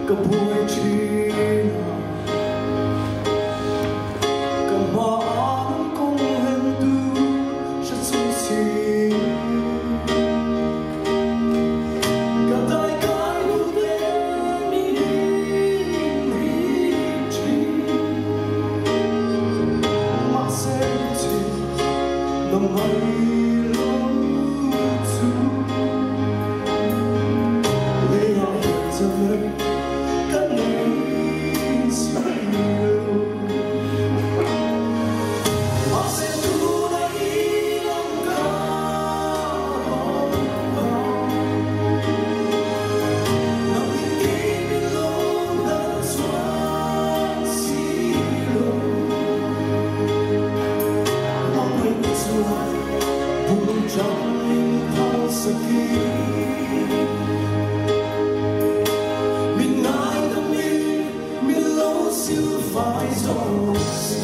Ka buai thin a, ka hmaah nang kawng hlentu hre chung si. Ka dai kai hnu te mi him him thin. Mahse chin nang ngai lo chu. Leiah hian chan reng ka nei si lo. Mahse tuna i lam ka rawn a. Nang in kei min lo dal chuang si lo. Hmangaihna chuan bul ṭang in phal sakin. Min ngaidamin min lo silfai zawk si.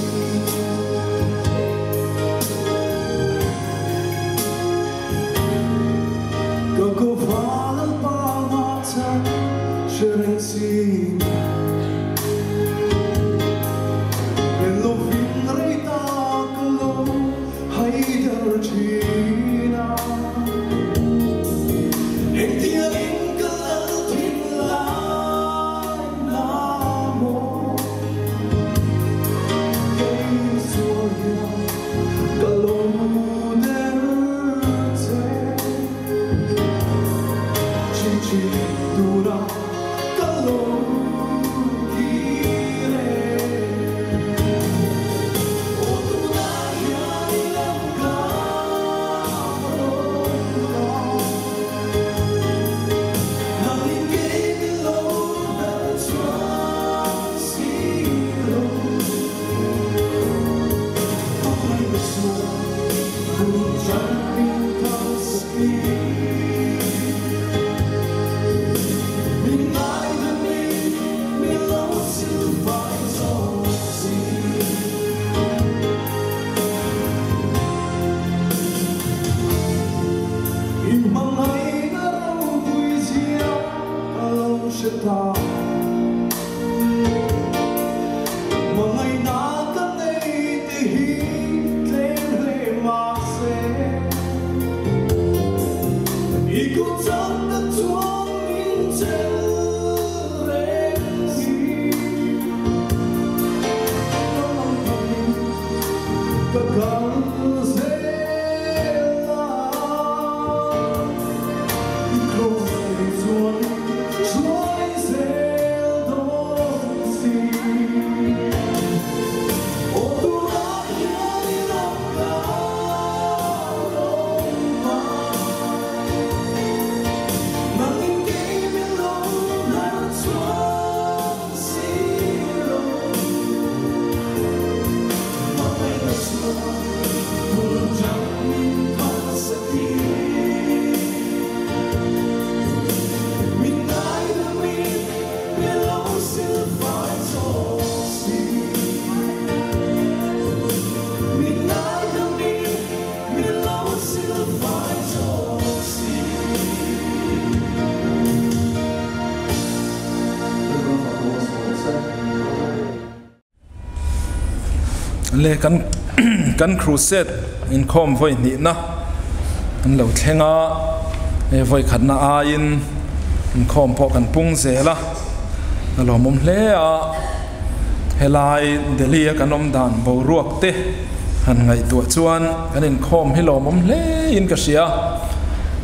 Ka kawva Lalpa ngahchhan hre reng sin. Hel lovin rei ta ka lo haider thin a. Engtiangin ka lal thin lai na maw? Kei sual hian ka lo der che. Chin chin tura ka lo kir e. Aw tunah hian i lam ka rawn la. Nang in kei min lo dal chuang si lo. Hmangaihna chuan bul ṭan min phal sakin. Min ngaidamin min lo silfai zawk si. I hmangaihna ropui zia ka lo hre ta. Hmangaihna ka nei te hi tlem hle mahse, i kut chak tak chuan min chelh reng si. Ka mangphamin ka kal zel a, i kraws nei chuan hruai zel dawn si. Aw tunah hian i lam ka rawn hma. Nang in kei min lo hnar chuang si lo. Hmangaihna chuan bul ṭang min phal sakin. Min ngaidamin min lo silfai zawk si. Min ngaidamin min lo silfai zawk si. Le kan kan crusade inkhawm vawi hnihna an lo thleng a, he vawi khatna aiin inkhawm pawh kan pung zel a, a lawmawm hle a, helai Delhi a kan awm dan boruak te han ngaihtuah chuan kan inkhawm hi lawmawm hle in ka hria,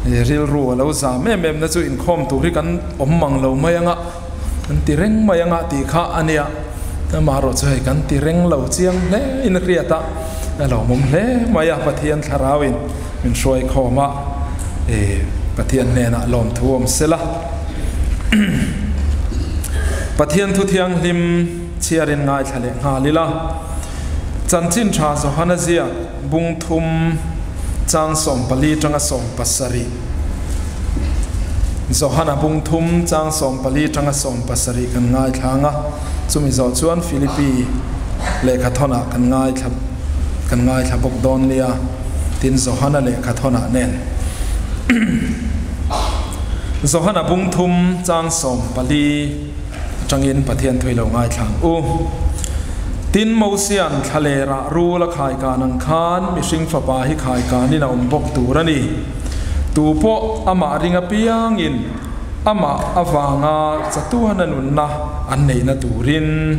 rilru a lo zam em em na chu inkhawm tur hi kan awm mang lo mai anga. Kan ti reng mai anga tih kha a nia. Amaherawh chu hei kan ti reng lo chiang hle in a hriat a, a lawmawm hle mai a, Pathian thlarauin min hruai khawm a, Pathian hnenah lawmthu awm sela. Pathian thu thianghlim chhiarin ngaithla leh nghal ila. Chanchin tha Johana ziak bung thum chang 14 tanga 70. Johana bung thum chang 14 tanga 70 kan ngaithla anga, chumi zawh chuan Philippi lehkha thawnah kan ngaithla kan ngaithla bawk dawn nia, tin Johana lehkha thawnah nen. Johana bung thum chang 14. Atangin Pathian thui lo ngaithla ang u. Tin, Mosia'n thlalerah rul a khaikan ang khan mihring fapa hi khaikanin a awm bawk tur a ni. Tu pawh amah ring apiangin amah avanga chatuana nunna an neihna turin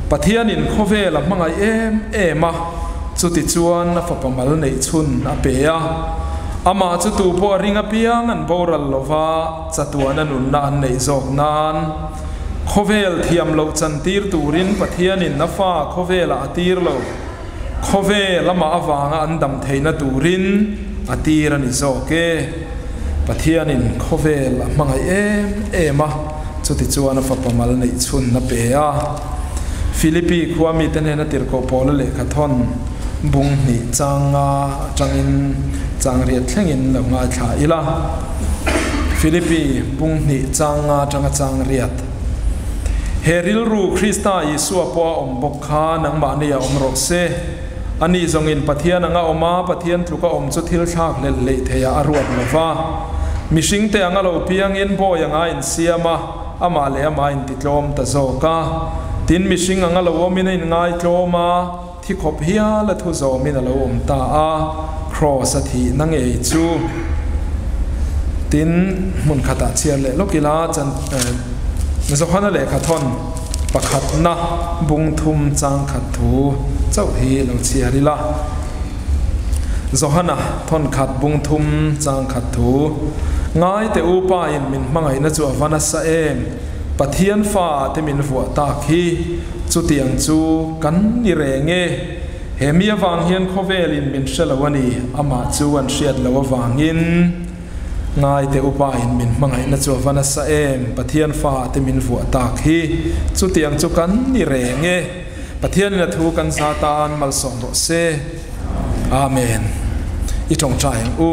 Pathianin khawvel a hmangaih em em a, chutichuan a fapa mal neih chhun a pe a. Amah chu tu pawh a ring apiang an boral lova, Chatuana nunna an neih zawk nan khawvel thiam loh chantir turin Pathianin a fa khawvelah a tir lo. Khawvel amah avanga an dam theihna turin a tir a ni zawk e. Pathianin khawvel a hmangaih em em a, chutichuan a fapa mal neih chhun a pe a. Philippi khua mite hnena tirhkoh pawla lehkhathawn bung hnih changa atangin chang riat thlengin lo ngaithla ila. Philippi bung hnih chang nga atanga chang riat. He rilru Krista Isua pawh a awm bawk kha nangmahni a awm rawh se. Ani zawngin Pathian anga awm a, Pathian tluka awm chu thil thlak hlelh leih theiah a ruat lo va. Mihringte anga lo piangin bawi anga a insiam a, amah leh amah a intitlawm ta zawk a. Tin, mihring anga lo awmin a inngaitlawm a. Thi khawp hial a thu zawmin a lo awm ta a, Kraws a thihna ngei chu. Tin, hmun khatah chhiar leh lawk ila, chan Johana lehkhathawn pakhatna bung thum chang khat thu chauh hi lo chhiar ila. Johana thawn khat bung thum chang khat thu, Ngai teh u pa in min hmangaihna chu a va nasa em? Pathian fa te min vuah tak hi. Chutiang chu kan ni reng e. He mi avang hian khawvelin min hre lo a ni, amah chu an hriat loh avangin. Ngaite upain min hmangaihna chu a va nasa em, Pathian fa te min vuah tak hi. Chutiang chu kan ni reng e. Pathianin a thu kan za tan malsawm rawh se. Amen. I tawngtai ang u.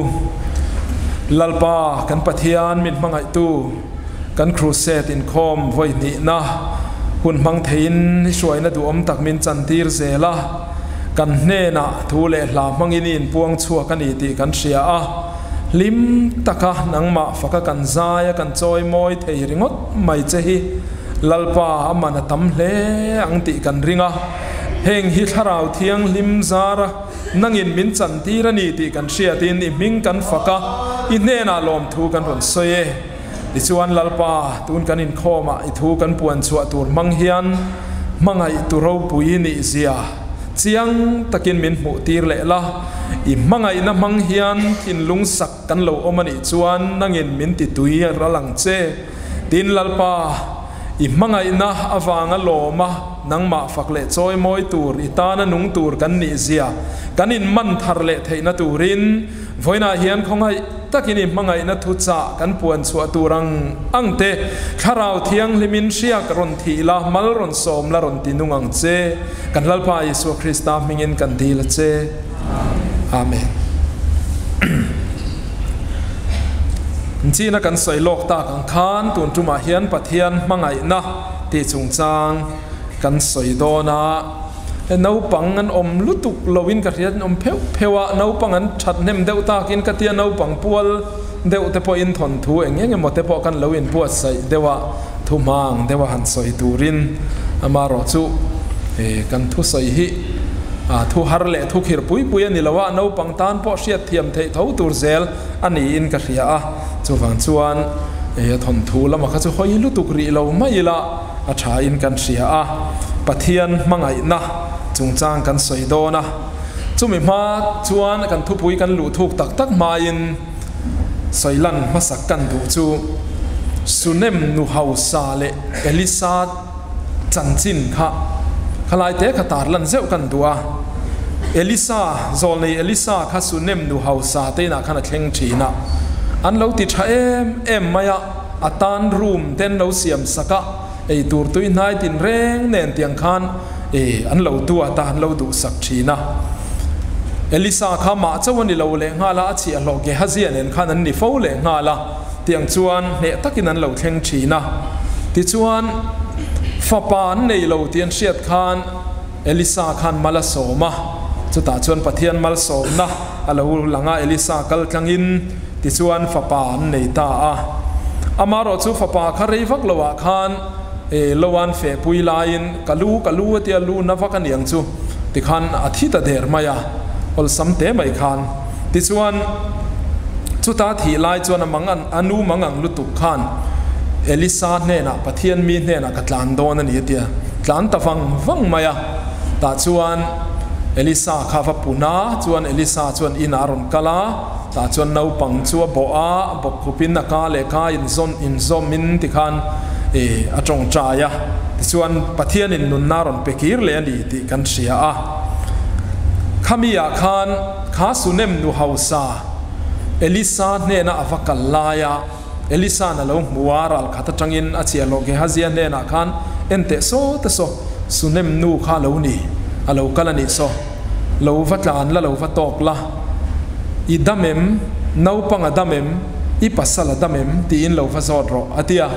Lalpa kan Pathian min hmangaihtu. Kan crusade inkhawm vawi hnihna hun hmang theiin i hruaina duhawm tak min chantir zel a, kan hnenah thu leh hla hmangin i inpuang chhuak a ni tih kan hria a, hlim taka nangmah faka kan zai a kan chawi mawi thei ringawt mai che hi Lalpa a man a tam hle ang tih kan ring a, heng hi Thlarau Thianghlim zara Nangin min chantir a ni tih kan hriatin i hming kan fak a, i hnenah lawmthu kan rawn sawi e. Tichuan Lalpa, tun kan inkhawmah i thu kan puan chhuah tur hmang hian hmangaih tu ropui nih zia chiang takin min hmuh tir leh la, i hmangaihna hmang hian thinlung sak kan lo awm a nih chuan nangin min ti tui ral ang che. Tin Lalpa, i hmangaihna avanga lawma nangmah fak leh chawi mawi tur, i tana nung tur kan nih zia kan inman thar leh theihna turin vawiinah hian khawngaih Takin i hmangaihna thuchah kan puan chhuah tur ang ang te, Thlarau Thianghlimin hriak rawn thih la, mal rawn sawm la rawn ti nung ang che. Kan Lalpa Isua Krista hmingin kan dil a che. Amen. China kan sawi lawk tak ang khan tun tumah hian Pathian hmangaihna tih chungchang kan sawi dawn a. Naupang an awm lutuk loin ka hriat an awm pheuh pheuh a, naupang an that hnem deuh takin ka tia naupang pual deuh te pawhin thawnthu eng eng emaw te pawh kan lo inbuatsaih deuh a, thu hmang deuh a han sawi turin amaherawh chu kan thusawi hi thu har leh thu khir pui pui a ni lo a, naupang tan pawh hriatthiam theih tho tur zel a niin ka hria a, chuvang chuan thawnthu lama kha chu hawi lutuk rih lo mai ila. A thain kan hria a, Pathian hmangaihna chungchang kan sawi dawn a. Chumi hma chuan kan thupui kan luh thuk tak tak hmain sawi lan hmasak kan duh chu Sunem nu hausa leh Elisa chanchin kha khalai te kha tar lan zeuh kan duh a. Elisa, zawlnei Elisa kha Sunem nu hausa te inah khan a thleng thin a, an lo ti tha em em mai a. A tan room ten lo siam sak a, ei tur tui hnai tin reng nen tiang khan e an lo duat a, an lo duh sak thin a. Elisa kha mah chauh a ni lo leh nghal a, a chhiahhlawh Gehazia nen khan an ni fo leh nghal a, tiang chuan hneh takin an lo thleng thin a. Tichuan, fapa an nei lo tih an hriat khan Elisa khan mal a sawm a, chutah chuan Pathian malsawmna a lo lang a, Elisa kal tlangin tichuan fapa an nei ta a. Amaherawhchu fapa kha rei vak loah khan Loan feh pui laiin ka lu ka lu a tia lu na vak a niang chu tikhan a thi ta der mai a, awlsam te mai khan. Tichuan chuta thih lai chuan a mang a nu mang ang lutuk khan Elisa hnenah Pathian mi hnenah ka tlan dawn a ni a tia tlan ta vang vang mai a. Tah chuan Elisa kha va pun a, chuan Elisa chuan inah a rawn kal a, tah chuan naupang chu a bawh a, bawkkhupin a ka leh ka inzawn inzawmin tikhan ih a tawngtai a, tichuan Pathianin nunna a rawn pe kir leh a ni tih kan hria a. Khami ah khan kha Sunem nu hausa Elisa hnena a va kal lai a, Elisa'n a lo hmu a, ral khat atangin a chiahloh Gehazia hnenah khan, En teh saw te saw, Sunem nu kha a lo ni, a lo kal a nih saw. Lo va tlan la, lo va tawk la. I dam em? Naupang a dam em? I pasal a dam em? tiin lo va zawt rawh, a ti a.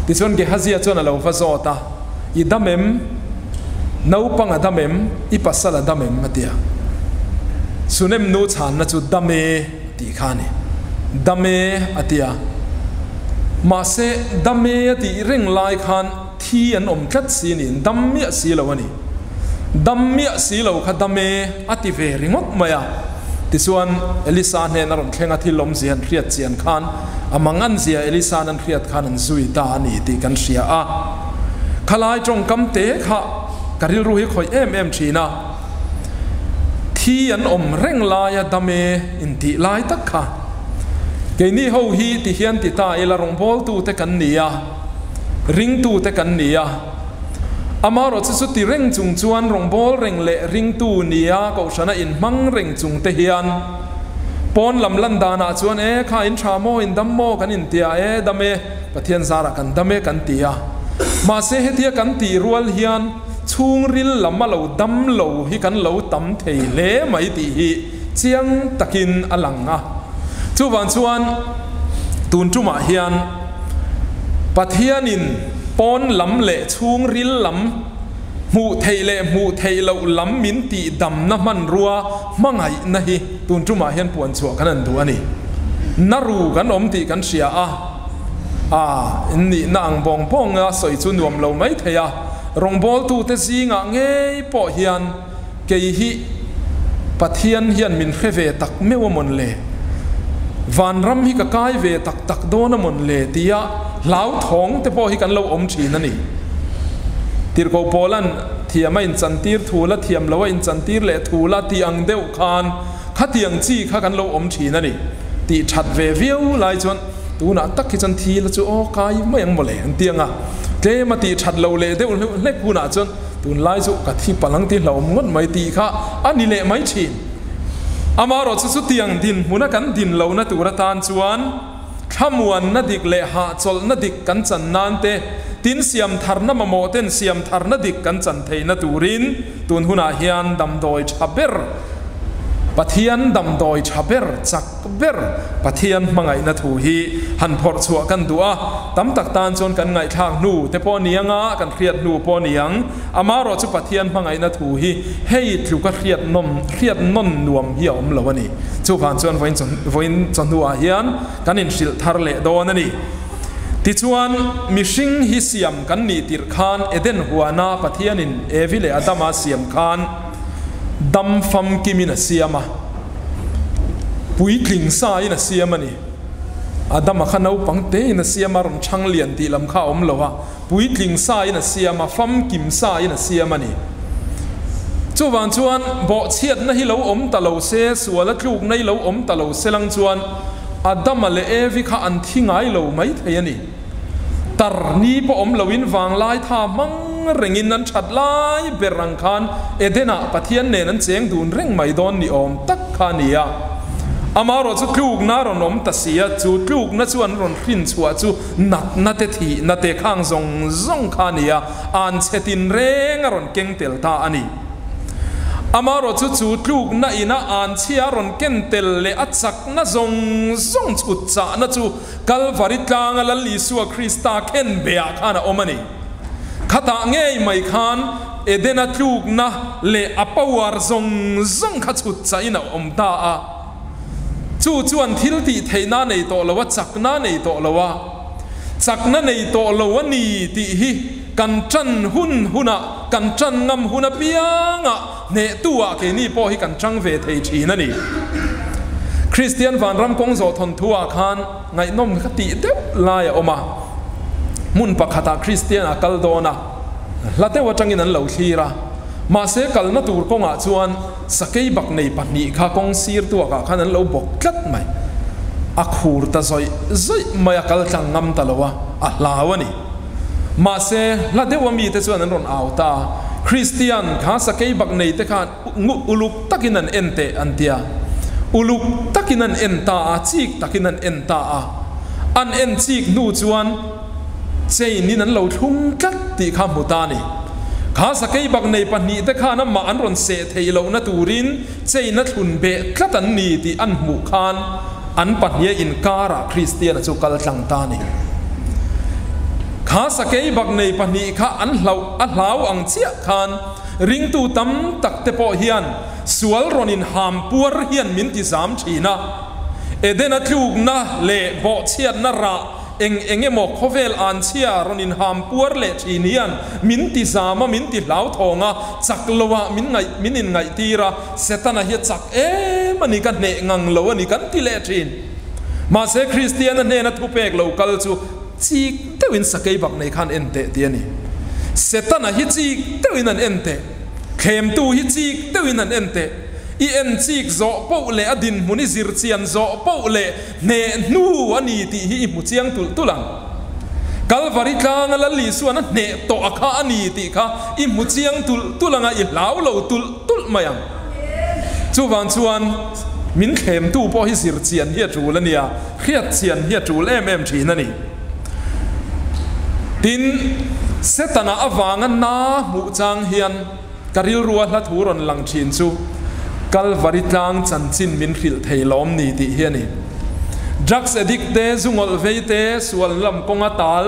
Tichuan Gehazia chuan a lo va zawt a, I dam em? Naupang a dam em? I pasal a dam em? a ti a. Sunem nu chhanna chu, Dam e. Tih kha a ni. Dam e a ti a. Mahse, dam e a tih reng lai khan thi an awm tlat si niin dam miah si lo a ni. Dam miah si lo kha dam e a ti ve ringawt mai a. Tichuan, Elisa hnen a rawn thleng a thil awmzia an hriat chian khan a mang an zia Elisa'n an hriat khan an zui ta a ni tih kan hria a. Khalai tawngkam te kha ka rilru hi khawih em em thin a. Thi an awm reng laia dam e intih lai tak kha. Keini ho hi ti hian ti ta ila rawngbawltute kan ni a, ringtute kan ni a. Amaherawhchu chu ti reng chung chuan rawngbâwl reng leh ringtu nia kohhrana inhmang reng chungte hian pawn lam lan danah chuan e kha in tha maw in dam maw kan intia e dam e Pathian zarah kan dam e kan ti a. Mahse hetia kan tih rual hian Chhungril lam a lo dam lo hi kan lo tam thei hle mai tih hi chiang takin a lang a. Chuvang chuan tun tumah hian Pathianin pawn lam leh chhungril lam hmuh theih leh hmuh theih loh lam min tih damna hmanrua hmangaihna hi tun tumah hian puan chhuah kan han duh a ni. Na ru kan awm tih kan hria a, a nihna ang bawng bawnga sawi chu nuam lo mai thei a. Rawngbawltute zingah ngei pawh hian kei hi Pathian hian min hre ve tak meuh a mawn le? Vanram hi ka kai ve tak tak dawn a mawn le? tia hlauthawng te pawh hi kan lo awm thin a ni. Tirhkoh Paula'n thiam a inchantir thu la, thiam lo a inchantir leh thu la tih ang deuh khan khatiang chi kha kan lo awm thin a ni. Tih that ve viau lai chuan Tunah tak hi chuan thil chu aw kai mai ang mawle an ti ang a, tlem a tih that lo leh deuh hlek hunah chuan tunlai chu ka thi palh ang tih hlauhawm ngawt mai tih kha a ni leh mai thin. Amaherawhchu chutiang dinhmuna kan din lohna tur atan chuan thlamuanna dik leh hahchawlhna dik kan chan nan te, tin siamtharna mamawh ten siamtharna dik kan chan theihna turin tun hunah hian damdawi tha ber, Pathian damdawi tha ber chak ber Pathian hmangaihna thu hi han phawrh chhuah kan duh a, tam tak tan chuan kan ngaihthlak hnu te pawh ni anga kan hriat hnu pawh ni ang. Amaherawh chu Pathian hmangaihna thu hi hei tluka hriat nawm hriat nawn nuam hi a awm lo a ni. Chuvang chuan vawiin chaw vawiin chawhnuah hian kan inhrilh thar leh dawn a ni. Tichuan mihring hi siam kan nih tirh khan Eden huana Pathianin Evi leh Adama siam khan dam famkimin a siam a. Puitling sa in a siam a ni. Adama kha naupang te in a siam a, rawn chhang lian tih lam kha a awm lo a, puitling sa in a siam a, famkim sa in a siam a ni. Chuvang chuan bawhchhiatna hi lo awm ta lo se, suala tlukna hi lo awm ta lo se lang chuan Adama leh Evi kha an thi ngai lo mai thei a ni. Tar ni pawh awm loin vanglai tha hmang rengin an that lai ber ang khan Eden-ah Pathian nen an cheng dun reng mai dawn ni awm tak kha a ni a. Amaherawh chu tlukna rawn awm ta si a, chu tlukna chu an rawn hrin chhuah chu natna te thihna te khang zawng zawng kha a ni a, an chhe tinreng a rawn keng tel ta a ni. Amaherawh chu chu tlukna ina an chhia a rawn ken tel leh a chakna zawng zawng chhut chahna chu Kalvari tlanga Lal Isua Krista khen beah khan a awm a ni. Khatah ngei mai khan Edena tlukna leh a power zawng zawng kha chhut chahin a awm ta a. Chu chuan thil tih theihna nei tawh lo a, chakna nei tawh lo a, chakna nei tawh lo a ni tih hi kan ṭan hun hunah, kan ṭan ngam hun apiangah hnehtu-ah keini pawh hi kan ṭang ve thei ṭhin a ni. Kristian vanram kawng zawh thawnthu-ah khan ngaihnawm ka tih deuh lai a awm a. Hmun pakhatah Kristian a kal dawn a, hla deuh aṭangin an lo thlir a. Mahse kalna tur kawngah chuan Sakeibak nei pahnih kha kawng sir tuakah khan an lo bawk tlat mai. A khur ta zawih zawih mai a, kal tlang ngam ta lo a, a hlau a ni. Mahse, hla deuha mite chuan an rawn au ta a, Kristian, kha sakeibak nei te khan uluk takin an en teh an ti a. Uluk takin an en ta a, chik takin an en ta a. An en chik hnu chuan chain in an lo thlung tlat tih kha hmu ta a ni. Kha sakeibak nei pahnihte khan amah an rawn seh theih lohna turin chain a thlun beh tlat an ni tih an hmuh khan an pahniha inkarah Kristiana chu kal tlang ta a ni. Kha sakeibak nei pahnih kha an hlauh a hlau ang chiah khan ringtu tam tak te pawh hian sual rawn inham puar hian min ti zam thin a. Edena tlukna leh bawhchhiatna rah Eng eng emaw khawvel anchhia rawn inham puar leh thin hian min ti zam a, min ti hlauthawng a, chak lo ah min ngaih min inngaihtir a, Setana hi a chak em a ni, ka hneh ngang lo a ni kan ti leh thin. Mahse Kristiana hnena thupek lo kal chu chik deuhin sakei bak nei khan en teh ti a ni. Setana hi chik deuhin an en teh, thlemtu hi chik deuhin an en teh, i en chik zawh poh leh a dinhmun i zir chian zawh poh leh Hneh hnu a ni tih hi i hmu chiang tulh tulh ang. Kalvari tlanga Lal Isuan a hneh tawh a kha a ni tih kha i hmu chiang tulh tulh ang a, i hlau lo tulh tulh mai ang. Chuvang chuan min thlemtu pawh hi zir chian hi a tul a nia, hriat chian hi a tul em em thin a ni. Tin, Setana avanga na hmuh chang hian ka rilrua hla thu rawn lang thin chu Kalvari tlang chanchin min hrilh thei lawm ni tih hi a ni. Drugs addict te, zu ngawlh vei te, sual lam kawnga tal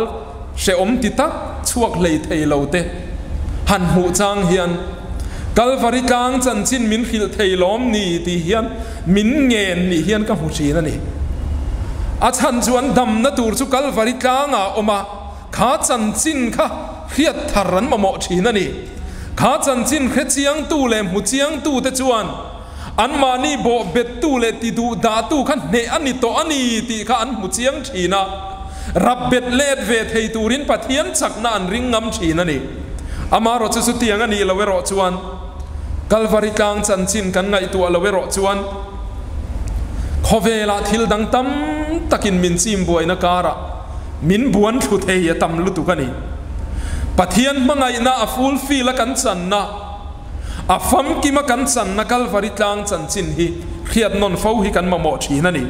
hrehawm ti tak chhuak hlei thei lo te han hmuh chang hian Kalvari tlang chanchin min hrilh thei lawm ni tih hian min ngen nih hian ka hmu thin a ni. A chhan chu an damna tur chu Kalvari tlangah a awm a. Kha chanchin kha hriat thar an mamawh thin a ni. Kha chanchin hre chiangtu leh hmu chiangtute chuan anmahni bawh bettu leh ti duh dahtu kha hneh a ni tawh a ni tih kha an hmu chiang thin a. Rap bet let ve thei turin Pathian chakna an ring ngam thin a ni. Amaherawh chu chutiang a nih lo erawh chuan Kalvari tlang chanchin kan ngaihtuah lo erawh chuan khawvelah thil dang tam takin min chim buaina karah Min buan thlu thei a tam lutuk a ni. Pathian hmangaihna a fulfill a kan channa, a famkim a kan channa Kalvari tlang chanchin hi hriat nawn fo hi kan mamawh thin a ni.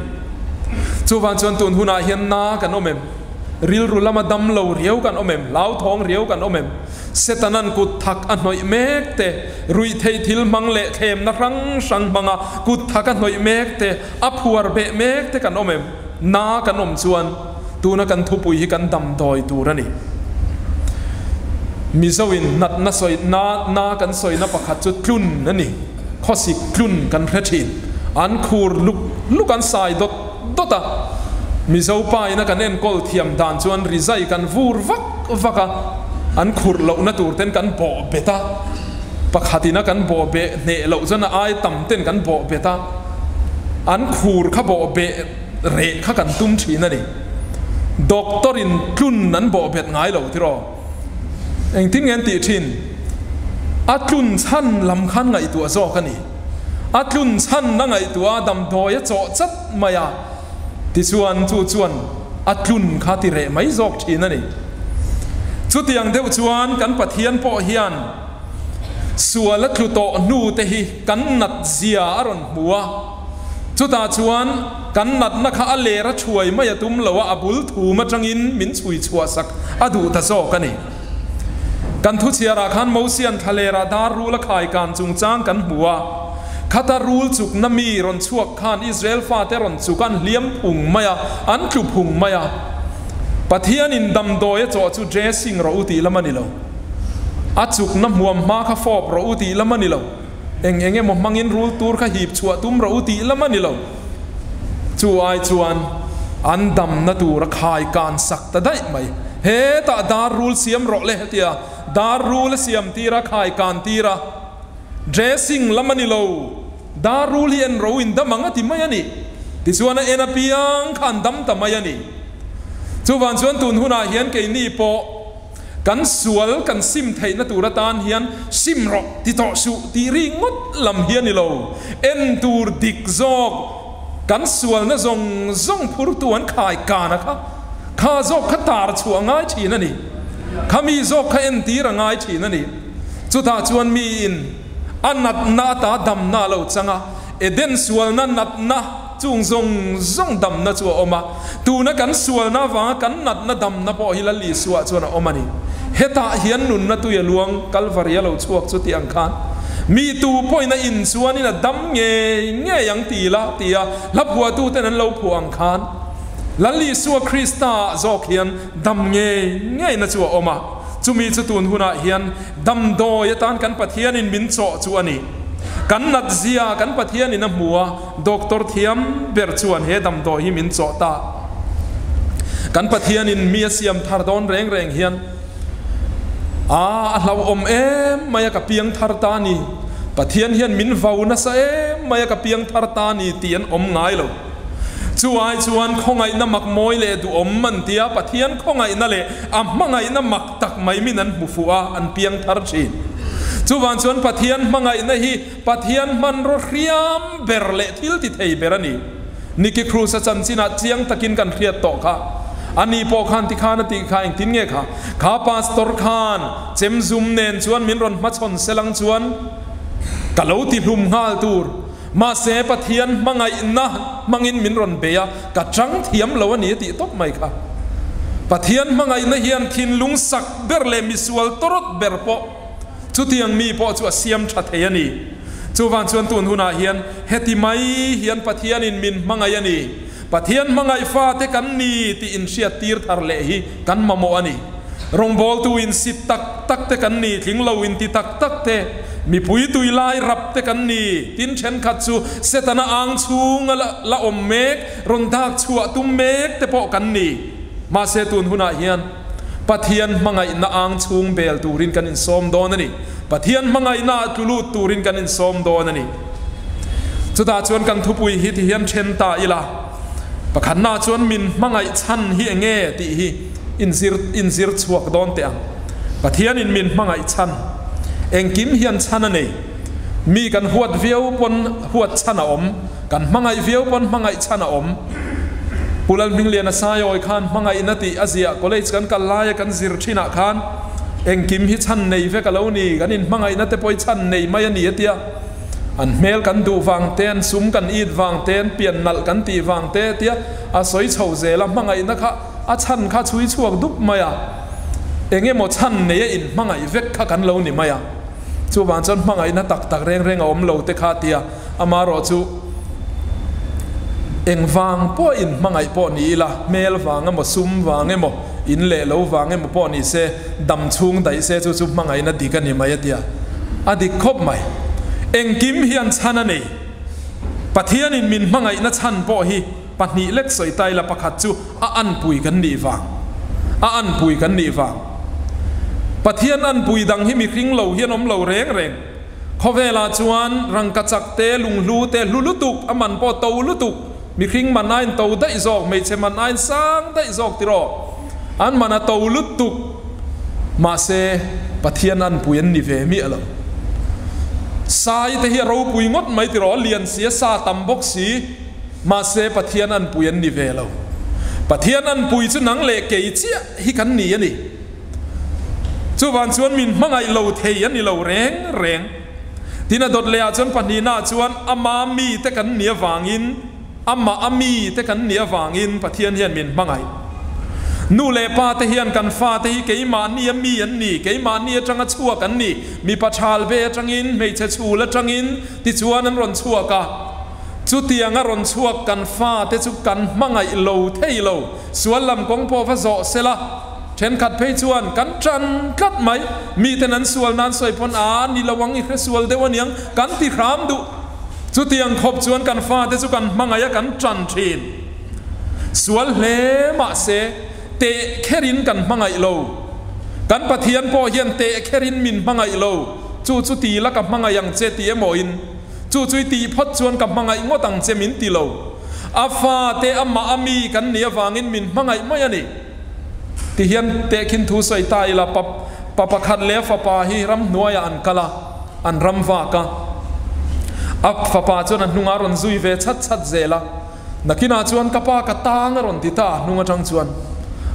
Chuvang chuan tun hunah hian na kan awm em? Rilru lama dam lo riau kan awm em? Hlauthawng riau kan awm em? Setanan kut thak a hnawih mek te, ruihtheih thil hmang leh thlemna hrang hrang hmanga kut thak a hnawih mek te, a phuar beh mek te kan awm em? Na kan awm chuan tuna kan thupui hi kan damdawi tur a ni. Mizoin natna sawi na na kan sawina pakhat chu tlun a ni. Khawsik tlun kan hre thin. An khur luk luk an sai dawt dawt a. Mizo pa ina kan enkawl thiam dan chuan rizai kan vur vak vak a, an khurh lohna tur ten kan bawh bet a. Pakhat ina kan bawh beh hneh loh chuan a ai tam ten kan bawh bet a. An khur kha bawh beh reh kha kan tum thin a ni. Doctor in tlun an bawh bet ngai lo tiraw? Engtin nge an tih thin? A tlun chhan lam khan ngaihtuah zawk a ni. A tlun chhan a ngaihtuah a damdawi a chawh chat mai a, tichuan chu chuan a tlun kha ti reh mai zawk thin a ni. Chutiang deuh chuan kan Pathian pawh hian Sual a tlu tawh hnu te hi kan nat zia a rawn hmu a, chutah chuan kan natna kha a ler a thuai mai a tum lo a, a bul thum atangin min chhui chhuah sak a duh ta zawk a ni. Kan thuchhiarah khan Mosian thlalera dar rul a khai kan chungchang kan hmu a, khata rul chukna mi rawn chhuak khan Israel fate rawn chuk an hliam phung mai a, an tlu phung mai a. Pathianin damdawi a chawh chu dressing rawh u tih lam a ni lo. A chukna hmuam hma kha fawp rawh u tih lam a ni lo. Eng eng emaw hmangin rul tur kha hip chhuah tum rawh u tih lam a ni lo. Chu ai chuan an damna tur a khai kan sak ta daih mai. Hetah dar rul siam rawh le hetia dar rul a siam tir a, khai kan tir a. Dressing lam a ni lo, dar rul hi en ro in dam ang a ti mai a ni. Tichuan a en apiang kha an dam ta mai a ni. Chuvang chuan tun hunah hian keini pawh kan sual kan sim theihna tur atan hian sim rawh ti tawh suh tih ri ngawt lam hi a ni lo. En tur dik zawk kan sualna zawng zawng phurtu an khai kan a kha, kha zawk kha tar chhuah a ngai thin a ni. Khami zawk kha entir a ngai thin a ni. Chutah chuan miin a natna ata damna a lo chang a, Eden sualna natna chung zawng zawng damna chu a awm a. Tuna kan sualna avanga kan natna damna pawh hi Lal Isua chuan a awm a ni. Hetah hian nunna tui a luang, Kalvari a lo chhuak chu tih ang khan mi tu pawhin a in chuanin a dam ngei ngei ang ti la tia hla phuahtuten an lo phuah ang khan Lal Isua Krista ah zawk hian dam ngei ngeina chu a awm a. Chumi chu tun hunah hian damdawi atan kan Pathianin min chawh chu a ni. Kan natzia kan Pathianin a hmu a, doctor thiam ber chuan he damdawi hi min chawh ta. Kan Pathianin mi a siam thar dawn reng reng hian, A, a hlauhawm em mai a ka piang thar ta ni, Pathian hian min vau nasa em mai a ka piang thar ta ni tih an awm ngai lo. Chu ai chuan khawngaihna mak mawi leh duhawm an ti a, Pathian khawngaihna leh a hmangaihna mak tak mai min an hmu fuh a, an piang thar thin. Chuvang chuan Pathian hmangaihna hi Pathian hmanraw hriam ber leh thil ti thei ber a ni. Nicky Cruz-a chanchinah chiang takin kan hriat tawh kha. Ani pawh khan tikhan a tih kha engtin nge kha? Kha pastor khan chem zum nen chuan min rawn hmachhawn selang chuan ka lo ti hlum nghal tur. Mahse, Pathian hmangaihna hmangin min rawn bei a, ka chang thiam lo a ni a tih tawp mai kha. Pathian hmangaihna hian thinlung sak ber leh misual tawrawt ber pawh chutiang mi pawh chu a siam tha thei a ni. Chuvang chuan tun hunah hian heti mai hian Pathianin min hmangaih a ni. Pathian hmangaih fate kan ni tih inhriat tir thar leh hi kan mamawh a ni. Rawngbawltu insit tak tak te kan ni, tling lo inti tak tak te, mipui tui lai rap te kan ni. Tin thenkhat chu Setana ang chhunga la awm mek, rawn dak chhuah tum mek te pawh kan ni. Mahse tun hunah hian Pathian hmangaihna ang chhung bel turin kan insawm dawn a ni. Pathian hmangaihnaah tlu lut turin kan insawm dawn a ni. Chutah chuan kan thupui hi ti hian then ta ila, pakhatnaah chuan min hmangaih chhan hi eng nge tih hi inzir inzir chhuak dawn teh ang. Pathianin min hmangaih chhan engkim hian chhan a nei. Mi kan huat viau pawn huat chhan a awm, kan hmangaih viau pawn hmangaih chhan a awm. Pu Lalhmingliana Saiawi khan hmangaihna tih a ziah college kan kal laia kan zir thinah khan engkim hi chhan nei vek a lo ni, kan inhmangaihna te pawh hi chhan nei mai a ni a tia. An hmel kan duh vang te, an sum kan it vang te, an pian nalh kan tih vang te tia a sawi chho zel a, hmangaihna kha a chhan kha chhui chhuak dup mai a, eng emaw chhan nei a inhmangaih vek kha kan lo ni mai a, chuvang chuan hmangaihna tak tak reng reng a awm lo te kha tia amarawh chu eng vang pawh inhmangaih pawh ni ila, hmel vang emaw sum vang emaw in leh lo vang emaw pawh ni se, dam chhung daih se chu chu hmangaihna dik a ni mai a tia, a dik khawp mai. Engkim hian chhan a nei. Pathianin min hmangaihna chhan pawh hi pahnih lek sawi ta ila pakhat chu a anpui kan nih vang, a anpui kan nih vang. Pathian anpui dang hi mihring lo hian awm lo reng reng. Khawvelah chuan rangkachak te, lunghlu te, hlu lutuk, a man pawh to lutuk, mihring man ain to daih zawk, hmeichhe man ain sang daih zawk tiraw? An man a to lutuk. Mahse, Pathian anpui an ni ve miah lo. Sai te hi a ropui ngawt mai tiraw? A lian si, a sa tam bawk si. Mahse, Pathian anpui an ni ve lo. Pathian anpui chu nang leh kei chiah hi kan ni a ni. Chuvang chuan min hmangaih lo thei a ni lo reng reng. Tin a dawt lehah chuan pahnihnaah chuan ama mite kan nih avangin, amah a mite kan nih avangin Pathian hian min hmangaih. Nu leh pa te hian kan fate hi keimahni a mi an ni, keimahni atanga chhuak an ni, mipa thal ve atangin, hmeichhe chhul atangin tichuan an rawn chhuak a. Chutianga rawn chhuak kan fate chu kan hmangaih lo thei lo, sual lam kawng pawh va zawh sela, Thenkhat phei chuan kan tan tlat mai, miten an sual nan sawi pawn a ni lo ang i hre sual deuh aniang kan ti hram duh. Chutiang khawp chuan kan fate chu kan hmangaih a kan tan thin. Sual hle mahse teh kherin kan hmangaih lo. Kan Pathian pawh hian teh kherin min hmangaih lo. Chu chu ti la ka hmangaih ang che ti emawin, chu chu i tih phawt chuan ka hmangaih ngawt ang che min ti lo. A fate amah a mi kan nih avangin min hmangaih mai a ni. Ti hian tehkhin thu sawi ta ila, pa pa pakhat leh a fapa hi ramhnuaiah an kal a, an ram vak a. A fapa chuan a hnungah a rawn zui ve chhat chhat zel a. Nakinah chuan ka pa ka tang a rawn ti ta a hnung atang chuan.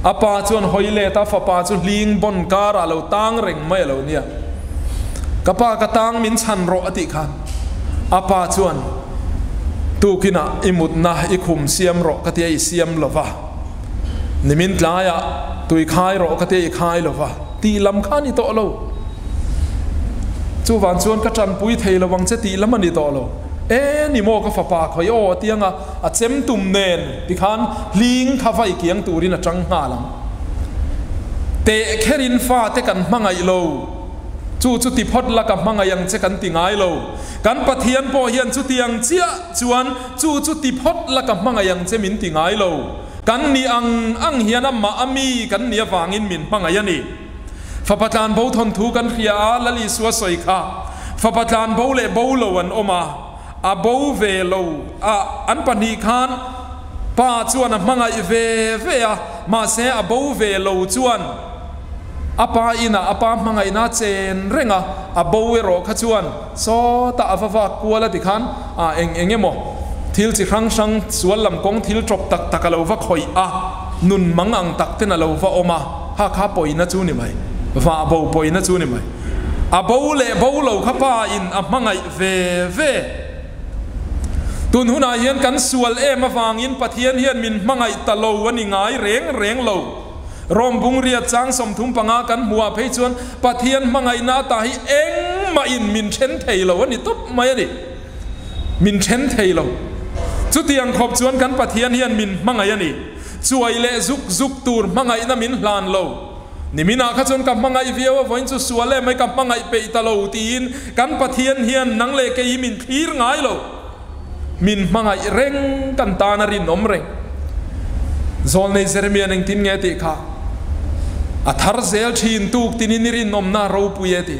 A pa chuan hawi let a fapa chu hling bawn karah lo tang reng mai a lo nia. Ka pa ka tang min chhan rawh a tih khan a pa chuan tukinah i mutna i khum siam rawh ka tia i siam lo va, nimin tlaiah tui khai rawh ka tia i khai lo va tih lam kha a ni tawh lo. Chuvang chuan ka tanpui thei lo ang che tih lam a ni tawh lo. E ni maw ka fapa khawi aw a tiang a, a chem tum nen tikhan hling kha vai kiang turin a tang nghal ang. Teh kherin fate kan hmangaih lo, chu chu ti phawt la ka hmangaih ang che kan ti ngai lo. Kan Pathian pawh hian chutiang chiah chuan chu chu ti phawt la ka hmangaih ang che min ti ngai lo. Kan ni ang ang hian amah a mi kan nih avangin min hmangaih a ni. Fapa tlanbo thawnthu kan hria a, Lal Isua sawi kha, Fapa tlanbo leh bo lo an awm a, a bo ve lo a, an pahnih khan Pa chuan a hmangaih ve ve a, mahse a bo ve lo chuan a pa inah a pa hmangaihna a chen reng a, a bo erawh kha chuan sawtah a va vak kual a ti khan a eng eng emaw thil chi hrang hrang sual lam kawng thil tawp tak tak a lo va khawih a, nun mang ang tak ten a lo va awm a. Ha kha pawina chu ni mai, vah bo pawina chu ni mai. A bo leh bo lo kha pa in a hmangaih ve ve. Tun hunah hian kan sual em avangin Pathian hian min hmangaih ta lo a ni ngai reng reng lo. Rom bungriat chang 35 kan hmuh ah phei chuan Pathian hmangaihna ata hi engmah in min then thei lo a ni tawp mai a ni. Min then thei lo. Chutiang khawp chuan kan Pathian hian min hmangaih a ni. Chuai leh zuk zuk tur hmangaihna min hlan lo. Niminah kha chuan ka hmangaih viau a, vawiin chu sual em mai ka hmangaih peih ta lo tiin kan Pathian hian nang leh kei hi min thlir ngai lo. Min hmangaih reng kan tan a rinawm reng. Zawlnei Jeremia'n engtin nge tih kha a thar zel thin tuk tinin i rinawmna a ropui e ti.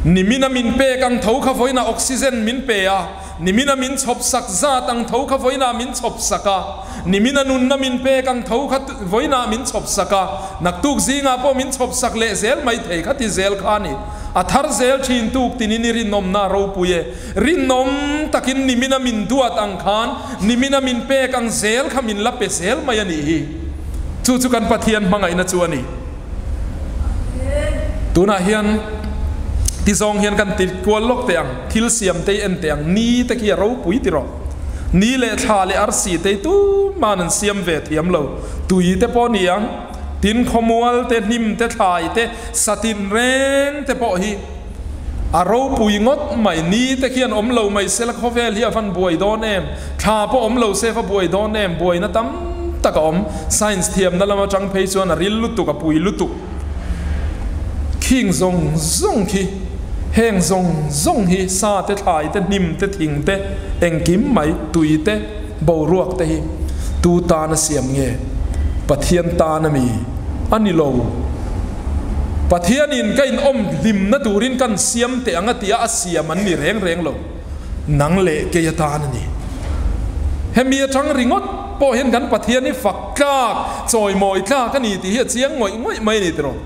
Nimina min pek ang tho kha vawiinah oxygen min pe a, Nimina min chhawp sak zat ang tho kha vawiinah min chhawp sak a, nimina nunna min pek ang tho kha vawiinah min chhawp sak a, naktuk zingah pawh min chhawp sak leh zel mai thei kha ti zel kha a ni. A thar zel thin tuk tinin i rinawmna a ropui e. Rinawm takin nimina min duat ang khan nimina min pek ang zel kha min la pe zel mai a nih hi. Chu chu kan Pathian hmangaihna chu a ni. Tunah hian ti zawng hian kan ti kual lawk teh ang, thil siam te hi en teh ang, ni te khi a ropui ti rawh. Ni leh thla leh arsi te hi tuman an siam ve thiam lo, tui te pawh ni ang, tin khawmual te, hnim te, thlai te, satin reng te pawh hi a ropui ngawt mai. Ni te khian awm lo mai sela khawvel hi a van buai dawn em, thla pawh awm lo se va buai dawn em, buaina tam tak a awm. Science thiamna lam atang phei chuan a ril lutuk, a pui lutuk. Khing zawng zawng khi, heng zawng zawng hi sa te, thlai te, hnim te, thing te, engkim mai, tui te, boruak te hi tu tan a siam nge? Pathian tan a mi? A ni lo. Pathianin ka inawm hlimna turin kan siam teh ang a tia a siam an ni reng reng lo. Nang leh kei atan a ni. Hemi atang ringawt pawh hian kan Pathian hi fak tlak, chawimawi tlak a ni tih hi a chiang ngawih ngawih mai a ni tiraw.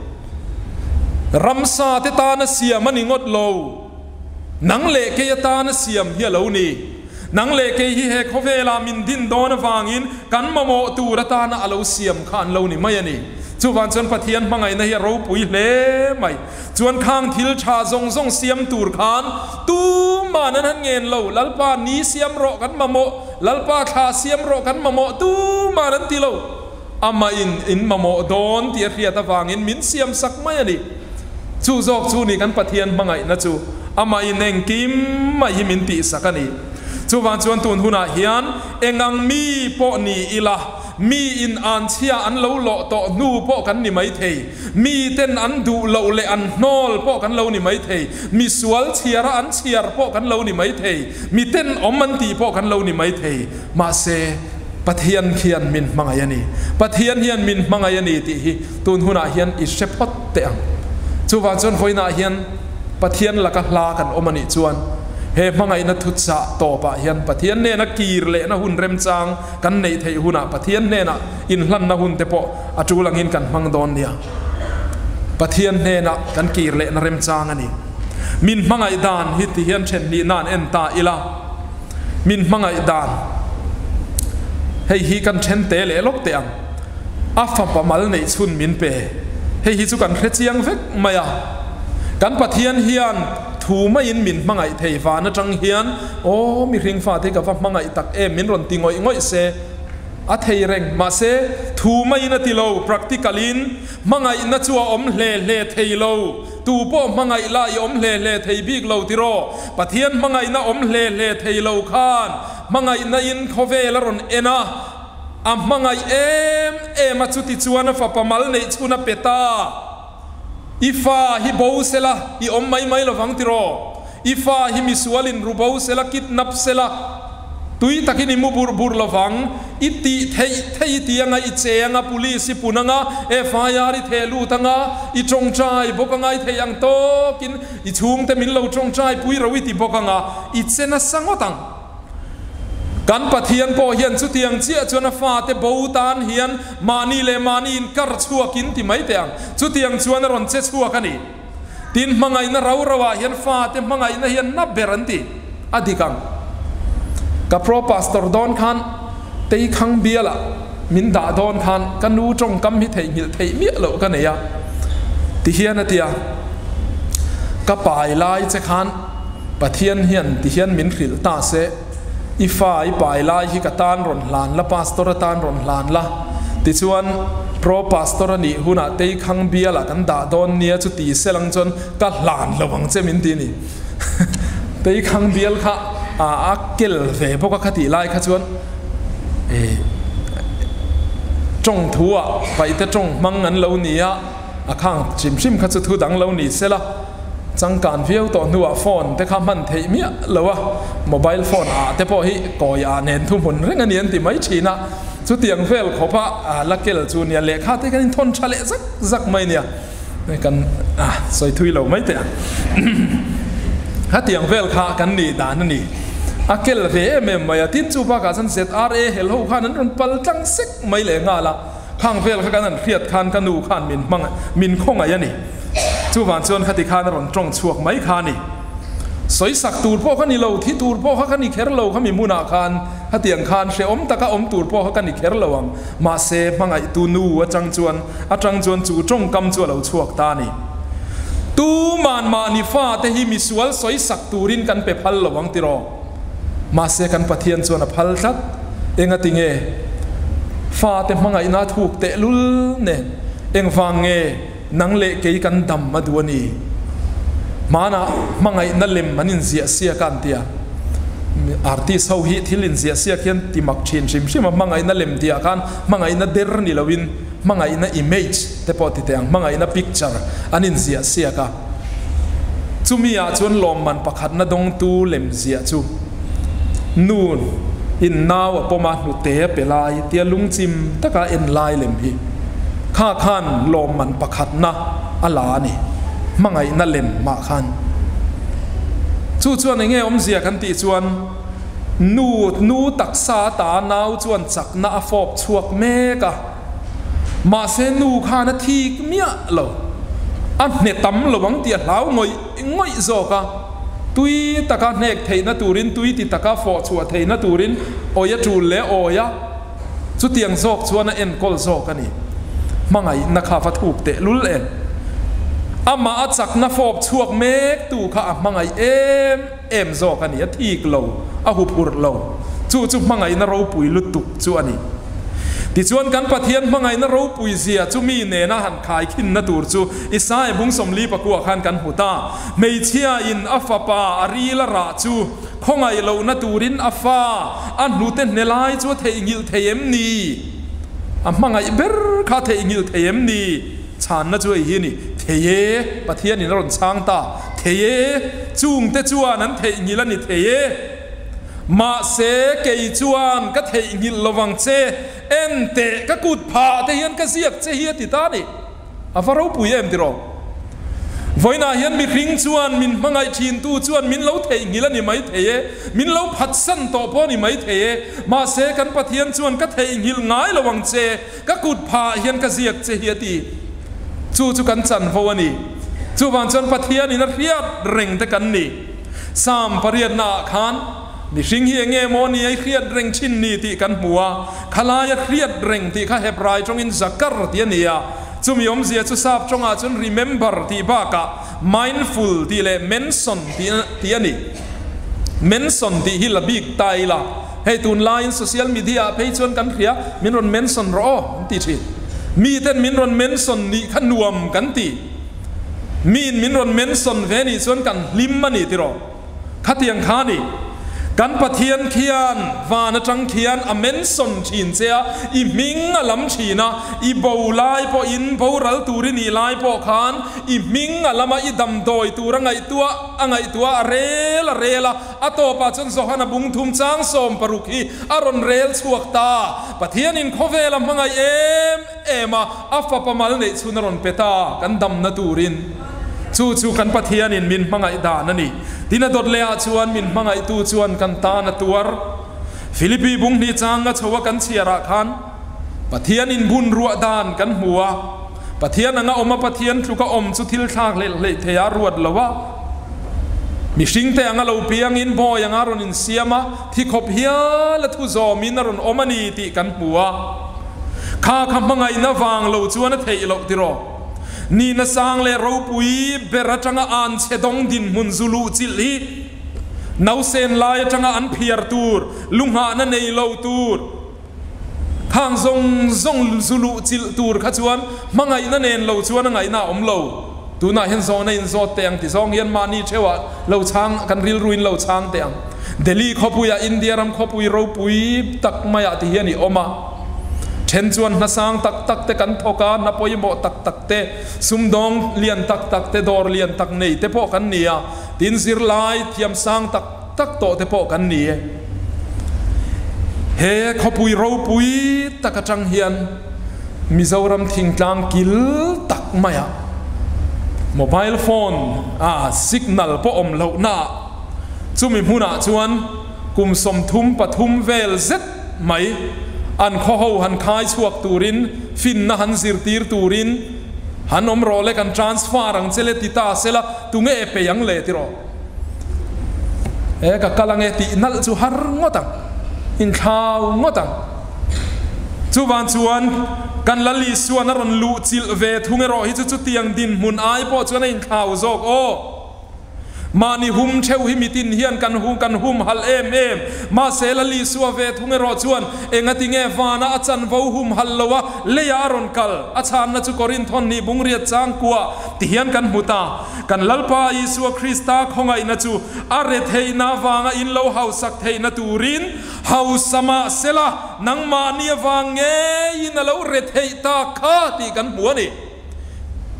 Ramsa te tana siam a ni ngawt lo. Nang leh kei atana siam hi a lo ni. Nang leh kei hi he khawvelah min din dawn avangin kan mamawh tur atana a lo siam kha an lo ni mai a ni. Chuvang chuan Pathian hmangaihna hi a ropui hle mai. Chuan khang thil tha zawng zawng siam tur khan tuman an han ngen lo, Lalpa ni siam rawh kan mamawh, Lalpa thla siam rawh kan mamawh tuman an ti lo. Amah in in mamawh dawn tih a hriat avangin min siam sak mai a ni. Chu zawk chu ni kan Pathian hmangaihna chu amah in engkim mai hi min tihsak a ni. Chuvang chuan tun hunah hian engang mi pawh ni ila, mi in an chhia an lo lawh tawh hnu pawh kan ni mai thei, mi ten an duh loh leh an hnawl pawh kan lo ni mai thei, mi sual chhiara an chhiar pawh kan lo ni mai thei, mi ten awm an tih pawh kan lo ni mai thei. Mahse. Pathian khian min hmangaih a ni, Pathian hian min hmangaih a ni tih hi tun hunah hian i hre phawt teh ang. Chuvang chuan vawiinah hian Pathian laka hla kan awm a nih chuan he hmangaihna thuchah tawpah hian Pathian hnena kir lehna hun remchang kan neih theih hunah Pathian hnenah inhlanna hun te pawh a tul angin kan hmang dawn nia. Pathian hnena kan kir lehna remchang a ni. Min hmangaih dan hi ti hian then hnihna an en ta ila. Min hmangaih dan hei hi kan then te leh lawk teh ang. A fapa mal neih chhun min pe. Hei hi chu kan hre chiang vek mai a. Kan Pathian hian thu maiin min hmangaih thei van atang hian aw mihring fate hi ka va hmangaih tak em min rawn ti ngawih ngawih se a thei reng. Mahse thu maiin a ti lo, practical in hmangaihna chu a awm hle hle thei lo. Tu pawh hmangaih la i awm hle hle thei bik lo tiraw? Pathian hmangaihna awm hle hle thei lo khan hmangaihna in khawvel a rawn en a, a hmangaih em em a, chuti chuan a fapa mal neih chhun a pe ta. I fa hi bo sela i awm mai mai lovang tiraw? I fa hi misual in ru bo sela, kidnap sela, tui takin i mu burh burh lovang, i tih theih theih i ti anga, i che anga, police i pun anga, FIR i theh lut anga, i tawngtai bawk anga, i theih ang tawkin i chhungte min lo tawngtai pui ro i ti bawk anga, i che nasa ngawt ang. Kan Pathian pawh hian chutiang chiah chuan a fate bo tan hian mahni leh mahni inkar chhuakin ti mai teh ang, chutiang chuan a rawn che chhuak a ni. Tin, hmangaihna rau rauah hian fate hmangaihna hi an na ber an ti. A dik ang. Ka pro pastor dawn khan Teikhang bialah min dah dawn khan ka nu tawngkam hi theihnghilh theih miah loh ka nei a. Ti hian a ti a, Ka pai lai che khan Pathian hian ti hian min hrilh ta se, I fa i pai lai hi ka tan rawn hlan la, pastor atan rawn hlan la. Tichuan, pro pastor a nih hunah Teikhang bialah kan dah dawn nia chu ti selang chuan ka hlan lo ang che min ti a ni. Teikhang bial kha a kel ve bawk a kha tih lai kha chuan tawng thu ah paihte tawng hmang an lo ni a. A khang hrim hrim kha chu thu dang lo ni se la, changkan viau tawh hnuah phone te kha hman theih miah lo a, mobile phone ah te pawh hi kawi ah nen thu hmun reng a ni an ti mai thin a, chutiang vel khawp a la kel chu nia lehkha te kan inthawn tha leh zak zak mai nia, kan sawi thui lo mai teh ang. Hetiang vel kha kan nih dan a ni. A kel ve em em mai a, tin chu bakah chuan ZRA hel ho khan an rawn pal tlang sek mai leh nghal a. Khang vel kha kan han hriat khan ka nu khan min hmang min khawngaih a ni. Chuvang chuan khati khan a rawn tawng chhuak mai kha a ni. Sawisak tur pawh ka ni lo, thi tur pawh kha ka ni kher lo kha mi hmunah khan hetiang khan hrehawm taka awm tur pawh kha ka ni kher lo ang. Mahse hmangaihtu nu atang chuan atang chuan chu tawngkam chu a lo chhuak ta a ni. Tuman mahni fate hi misual sawisak turin kan pe phal lo ang tiraw? Mahse kan Pathian chuan a phal tlat. Engati nge? Fate hmangaihna a thuk tehlul nen engvang nge nang leh kei kan dam a duh a ni? Hmanah hmangaihna lem an inziah siak a an ti a. Artist ho hi thil inziah siak hian ti mak thin hrim hrim a, hmangaihna lem tihah khan hmangaihna der ni loin hmangaihna image te pawh ti teh ang, hmangaihna picture an inziah siak a. Chumi ah chuan lawmman pakhatna dawngtu lem ziah chu nu in nau a pawm a, hnute a pe lai tia lungchim taka en lai lem hi kha khan lawmman pakhatna a la a ni, hmangaihna lem mah khan. Chu chuan enge awmzia kan tih chuan nu nu taksa ata nau chuan chakna a fawp chhuak mek a. Mahse nu khan a thik miah lo. A hne tam lo ang tih a hlau ngawih ngawih zawk a. Tui taka hnek theihna turin, tui ti taka fawh chhuah theihna turin awi a tul leh awi a. Chutiang zawk chuan a enkawl zawk a ni. Hmangaihna kha va thuk teh lul em. Amah a chakna fawp chhuak mek tu kha a hmangaih em em zawk a ni. A thik lo, a huphurh lo. Chu chu hmangaihna ropui lutuk chu a ni. Tichuan kan Pathian hmangaihna ropui zia chu mi nena han khaikhinna tur chu Isaia bung 44 khan kan hmu ta. Hmeichhia in a fapa a ril a rah chu khawngaih lohna turin a fa a hnute hne lai chu a theihnghilh thei em ni? A hmangaih ber kha a theihnghilh thei em ni? Chhanna chu hei hi a ni, Thei e, Pathian in a rawn chhang ta. Thei e, chungte chuan an theihnghilh a ni thei e. Mahse, kei chuan ka theihnghilh lovang che, en teh, ka kut phah te hian ka ziak che hi a ti ta a ni. A va ropui em tiraw? Vawiinah hian mihring chuan min hmangaih thintu chuan min lo theihnghilh a ni maithei e, min lo phatsan tawh pawh a ni maithei e, mahse kan Pathian chuan ka theihnghilh ngai lo ang che, ka kut phah hian ka ziak che hi a ti. Chu chu kan chanvo a ni. Chuvang chuan Pathianin a hriat reng te kan ni. Psalm pariatnaah khan mihring hi enge maw ni a i hriat reng thin ni tih kan hmu a, khalaia hriat reng tih kha Hebrai tawngin zakar tih a ni a, chumi awmzia chu sap tawngah chuan remember tih bakah mindful tih leh mention tih a ni. Mention tih hi la bik ta ila, hei tunlaiin social media ah phei chuan kan hria, min rawn mention rawh aw an ti thin. Miten min rawn mention nih kha nuam kan ti. Miin min rawn mention ve nih chuan kan hlim a ni tiraw? Khatiang kha a ni. Kan Pathian khian van atang khian a mention thin che a, i hming a lam thin a, i bo lai pawhin boral tur i nih lai pawh khan i hming a lam a, i damdawi tur a ngaihtuah a ngaihtuah a rel a rel a, a tawpah chuan Johana bung thum chang 16 hi a rawn rel chhuak ta. Pathianin khawvel a hmangaih em em a, a fapa mal neih chhun a rawn pe ta, kan damna turin. Chu chu kan Pathianin min hmangaih dan a ni. Tin a dawt lehah chuan min hmangaihtu chuan kan tan a tuar. Philippi bung hnih changa chho a kan chhiarah khan Pathianin bun ruah dan kan hmu a, Pathian anga awm a Pathian tluka awm chu thil thlak hlelh hleih thei a ruat lo a. Mihringte anga lo piangin bawi anga rawn insiam a, thi khawp hial a thu zawmin a rawn awm a ni tih kan hmu a. Kha kha hmangaihna vang lo chuan a theih loh tiraw? Nihna sang leh ropui ber atanga an chhe dawng dinhmun zu luh chilh hi nausen lai atanga an phiar tur, lu nghahna nei lo tur, khang zawng zawng zu luh chilh tur kha chuan hmangaihna nen lo chuan a ngaihna a awm lo. Tunah hian zawhna in zawt teh ang ti zawng hian mahni theuhah lo chhang kan rilruin lo chhang teh ang. Delhi khawpuiah India ram khawpui ropui tak maiah ti hian i awm a. Then chuan hnasang tak tak te kan thawk a, hna pawimawh tak tak te, sumdawng lian tak tak te, dawr lian tak nei te pawh kan ni a, tin zirlai thiamsang tak tak tawh te pawh kan ni e. He khawpui ropui tak atang hian Mizoram thingtlang kil tak maiah mobile phone a signal pawh awm lohnaah chumi hmunah chuan kum 33 vel zet mai an khawho han khai chhuak turin finna han zirtir turin han awm rawh le kan transfer ang che le ti ta sela tunge pei ang le tiraw? He ka kal ange tih nalh chu har ngawt ang, inthlau ngawt ang. Chuvang chuan kan Lal Isuan a rawn luh chilh ve thung erawh hi chu chutiang dinhmun ai pawh chuan a inthlau zawk aw. Mahni hum theuh hi mitin hian kan hu kan hum halh em em. Mahse Lal Isua ve thung erawh chuan engati nge vana a chanvo hum halh lo a, leiah a rawn kal? A chhanna chu Korinthon nih bungriat changkua ti hian kan hmu ta. Kan Lalpa Isua Krista khawngaihna chu a retheihna avanga in lo hausak theihna turin hausa mah sela, nangmahni avang ngeiin a lo retheih ta kha tih kan hmu a ni.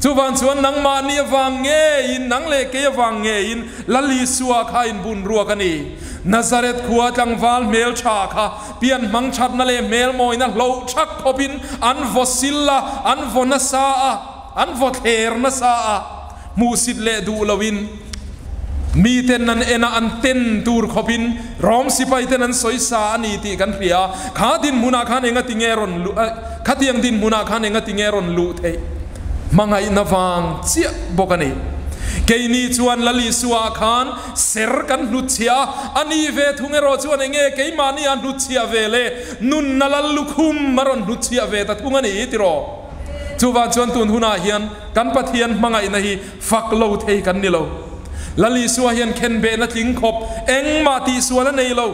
Chuvang chuan nangmahni avang ngeiin, nang leh kei avang ngeiin Lal Isua kha in bun ruak a ni. Nazareth khua tlangval hmeltha kha pian hmang thatna leh hmelmawina hloh thak khawpin an vaw sil a, an vaw nasa a. An vaw thler nasa a, hmuhsit leh duh loin miten an en a, an ten tur khawpin Rom sipaiten an sawi sa a ni tih kan hria a, kha dinhmunah khan enga tinge rawn luh, khatiang dinhmunah khan enga tinge rawn luh theih hmangaihna vang chiah bawk a ni. Keini chuan Lal Isua khan ser kan hnutchhiah a, a ni ve thung erawh chuan enge keimahni a hnutchhiah ve le, nunna Lal lukhum a rawn hnutchhiah ve ta thung a ni tiraw? Chuvang chuan tun hunah hian kan Pathian hmangaihna hi fak lo thei kan ni lo. Lal Isua hian khenbehna tling khawp engmah tihsual a nei lo.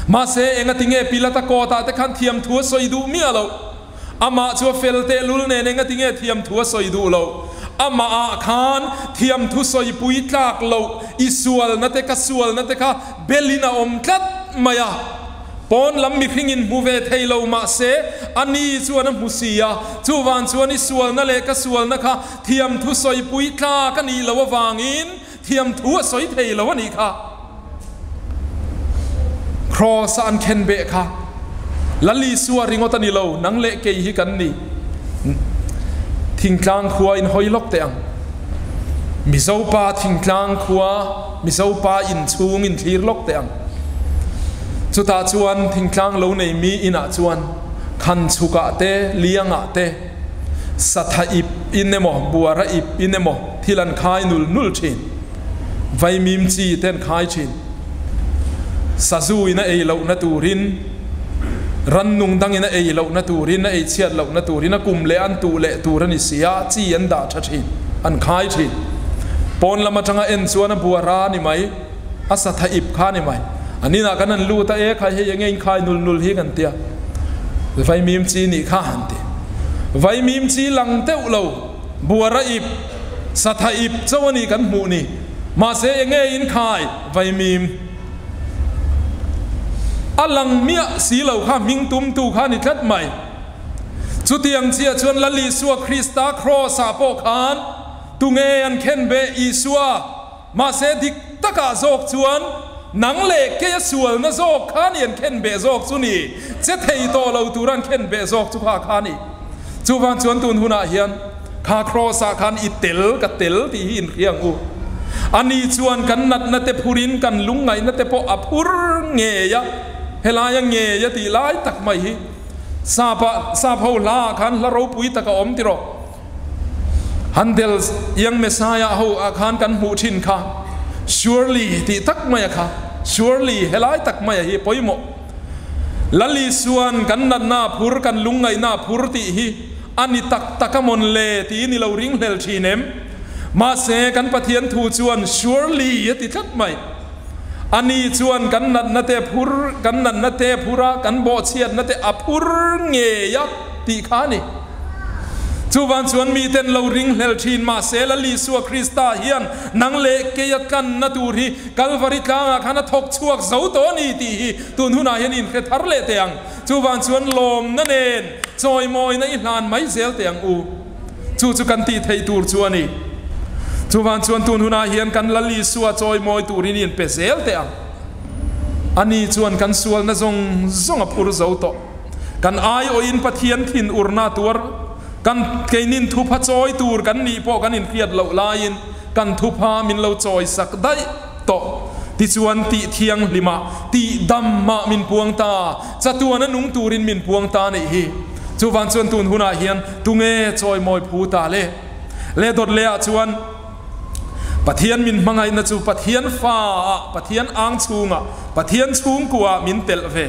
Mahse, enga tinge Pilata kawtah te khan thiamthu a sawi duh miah loh? Amah chu a fel tehlul nen enga tinge thiamthu a sawi duh loh? Amahah khan thiamthu sawipui tlak loh i sualna te ka sualna te kha belin a awm tlat mai a. Pawn lam mihring in hmu ve thei lo mah se, a ni chuan a hmu si a, chuvang chuan i sualna leh ka sualna kha thiamthu sawipui tlak a nih loh avangin thiamthu a sawi thei lo a nih kha. Kraws a an khenbeh kha Lal Isua ringawt a ni lo, nang leh kei hi kan ni. Thingtlang khua in hawi lawk teh ang. Mizopa thingtlang khua, Mizopa inchhung in thlir lawk teh ang. Chutah chuan thingtlang lo nei mi inah chuan khan chhukah te, liangah te, satha ip in emaw, buara ip in emaw thil an khai nul nul thin. Vaimim chi te an khai thin. Sazu in a ei lohna turin, rannung dangin a ei lohna turin, a ei chhiat lohna turin a kum leh an tuh leh tur a ni si a, chi an dah tha thin, an khai thin. Pawn lam atanga en chuan a buara a ni mai, a satha ip kha a ni mai. An inah kan han lut a, e khai hei enge inkhai nul nul hi kan tia, vaimim chi nih kha han ti. Vaimim chi lang deuh lo, buara ip, satha ip chauh a ni kan hmuh ni. Mahse enge inkhai vaimim a lang miah si lo kha hming tumtu kha a ni tlat mai. Chutiang chiah chuan Lal Isua Krista Kraws-ah pawh khan tunge an khen be Isua? Mahse dik takah zawk chuan nang leh kei a sualna zawk kha ni an khen beh zawk chu ni, che thei tawh lo tura an khen beh zawk chu kha kha ni. Chuvang chuan tun hunah hian kha Kraws-ah khan i tel ka tel tih hi inhria ang u. Ani chuan kan natna te phurin kan lungngaihna te pawh a phur ngei a, helaia ngei a tih lai tak mai hi Sapa sap ho hlaah khan hla ropui tak a awm tiraw. Handel's Young Messiah ho ah khan kan hmuh thin kha Surely tih tak maia kha Surely helai tak maia hi pawimawh. Lal Isuan kan natna phur kan lungngaihna phur tih hi a ni tak tak a mawn le tiin i lo ringhlel thin em? Mahse kan Pathian thu chuan Surely a ti tlat mai. Ani chuan kan natna te phur kan natna te phur a, kan bawhchhiatna te a phur ngei a tih kha a ni. Chuvang chuan miten lo ringhlel thin mahse Lal Isua Krista hian nang leh kei a tlanna tur hi Kalvari tlangah khan a thawk chhuak zo tawh a ni tih hi tun hunah hian inhre thar leh teh ang. Chuvang chuan lawmna nen chawimawina i hlan mai zel teh ang u. Chu chu kan tih theih tur chu a ni. Chuvang chuan tun hunah hian kan Lal Isua chawimawi turin i inpe zel teh ang. Ani chuan kan sualna zawng zawng a phur zo tawh. Kan aiawhin Pathian thin urna tuar kan keinin thupha chawi tur kan nih pawh kan inhriat loh laiin kan thupha min lo chawi sak daih tawh. Tichuan tih thianghlimah, tih dammah min puang ta, chatuana nung turin min puang ta nih hi. Chuvang chuan tun hunah hian tunge chawimawi phu ta le? Le dawt lehah chuan Pathian min hmangaihna chu Pathian faah, Pathian ang chhungah, Pathian chhungkuaah min telh ve.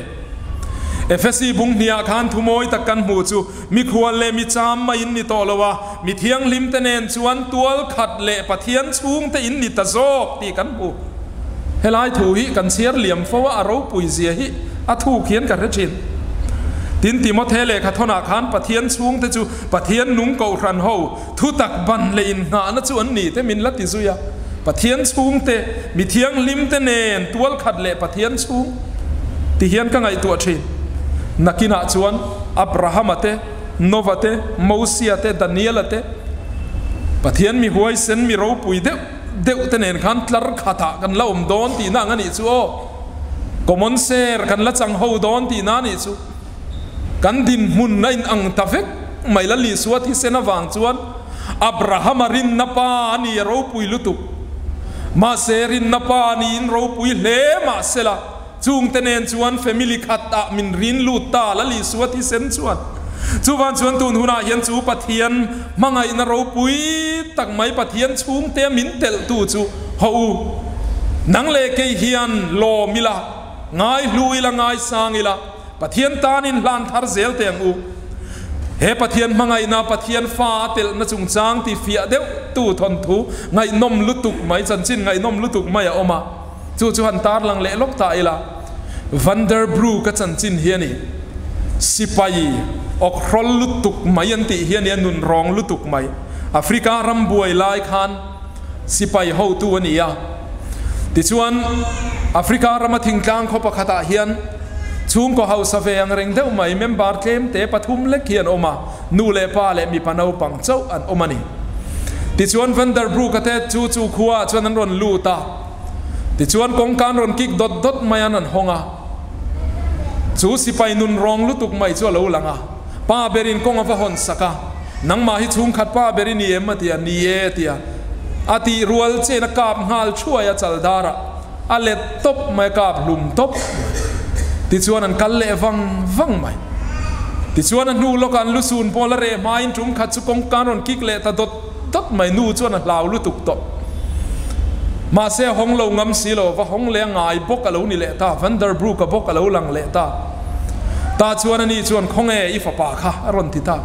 Efesi bung hniah khan thu mawi tak kan hmuh chu, Mikhual leh mi cham mai in ni tawh lo a, mi thianghlim te nen chuan tual khat leh Pathian chhung te in ni ta zawk tih kan hmu. Helai thu hi kan chhiar liam fo a, a ropui zia hi a thuk hian ka hre thin. Tin, Timothe lehkha thawnah khan Pathian chhung te chu Pathian nung kohhran ho thu tak ban leh innghahna chu an ni te min la ti zui a. Pathian chhungte, mi thianghlim te nen tual khat leh Pathian chhung ti hian ka ngaihtuah thin. Nakinah chuan Abrahama te, Nova te, Mosia te, Daniela te, Pathian mi huaisen mi ropui deuh deuh te nen khan tlar khatah kan la awm dawn tihna ang a nih chu aw. Common share kan la chang ho dawn tihna a nih chu. Kan dinhmun a inang ta vek mai la Lisua thisen avang chuan Abrahama rinna pa a ni a ropui lutuk. Mahse rinna pa a niin ropui hle mahsela chungte nen chuan family khat ah min rin lut ta la Lisua thisen chuan. Chuvang chuan tun hunah hian chu Pathian hmangaihna ropui tak mai Pathian chhungte min telh tu chu haw u. Nang leh kei hian lawm ila, ngai hlu ila, ngai sang ila, Pathian tanin hlan thar zel teh ang u. He Pathian hmangaihna, Pathian fa a telhna chungchang ti fiah deuh tu thawnthu ngaihnawm lutuk mai, chanchin ngaihnawm lutuk mai a awm a. Chu chu han tarlang leh lawk ta ila, Van der Broek a chanchin hi a ni. Sipai awkhrawl lutuk mai an tih hi a ni a, nunrawng lutuk mai. Africa ram buai lai khan sipai hotu a ni a. Tichuan, Africa rama thingtlang khaw pakhatah hian chhungkaw hausa ve ang reng deuh mai member tlem te pathum lek hi an awm a, nu leh pa leh mipa naupang chauh an awm a ni. Tichuan, Van der Broek-a te chu chu khuaah chuan an rawn lut a. Tichuan, kawngka an rawn kik dawt dawt mai an an hawng a. Chu sipai nun rawng lutuk mai chu a lo lang a, pa berin kawng a va hawn sak a, Nangmah hi chhungkhat pa ber i ni em? a ti a, Ni e, a ti a. A tih rual chen a kap nghal thuai a chal darah a let tawp mai, a kap hlum tawp mai. Tichuan an kal leh vang vang mai. Tichuan a hnu lawkah an lusun pawl a reh hmain tum khat chu kawngka an rawn kik leh ta dawt dawt mai, nu chuan a hlau lutuk tawh. Mahse a hawng lo ngam si lo, va hawng leh a ngai bawk a lo ni leh ta, Van der Broek-a bawk a lo lang leh ta. Tah chuan ani chuan, Khawnge i fapa kha? a rawn ti ta.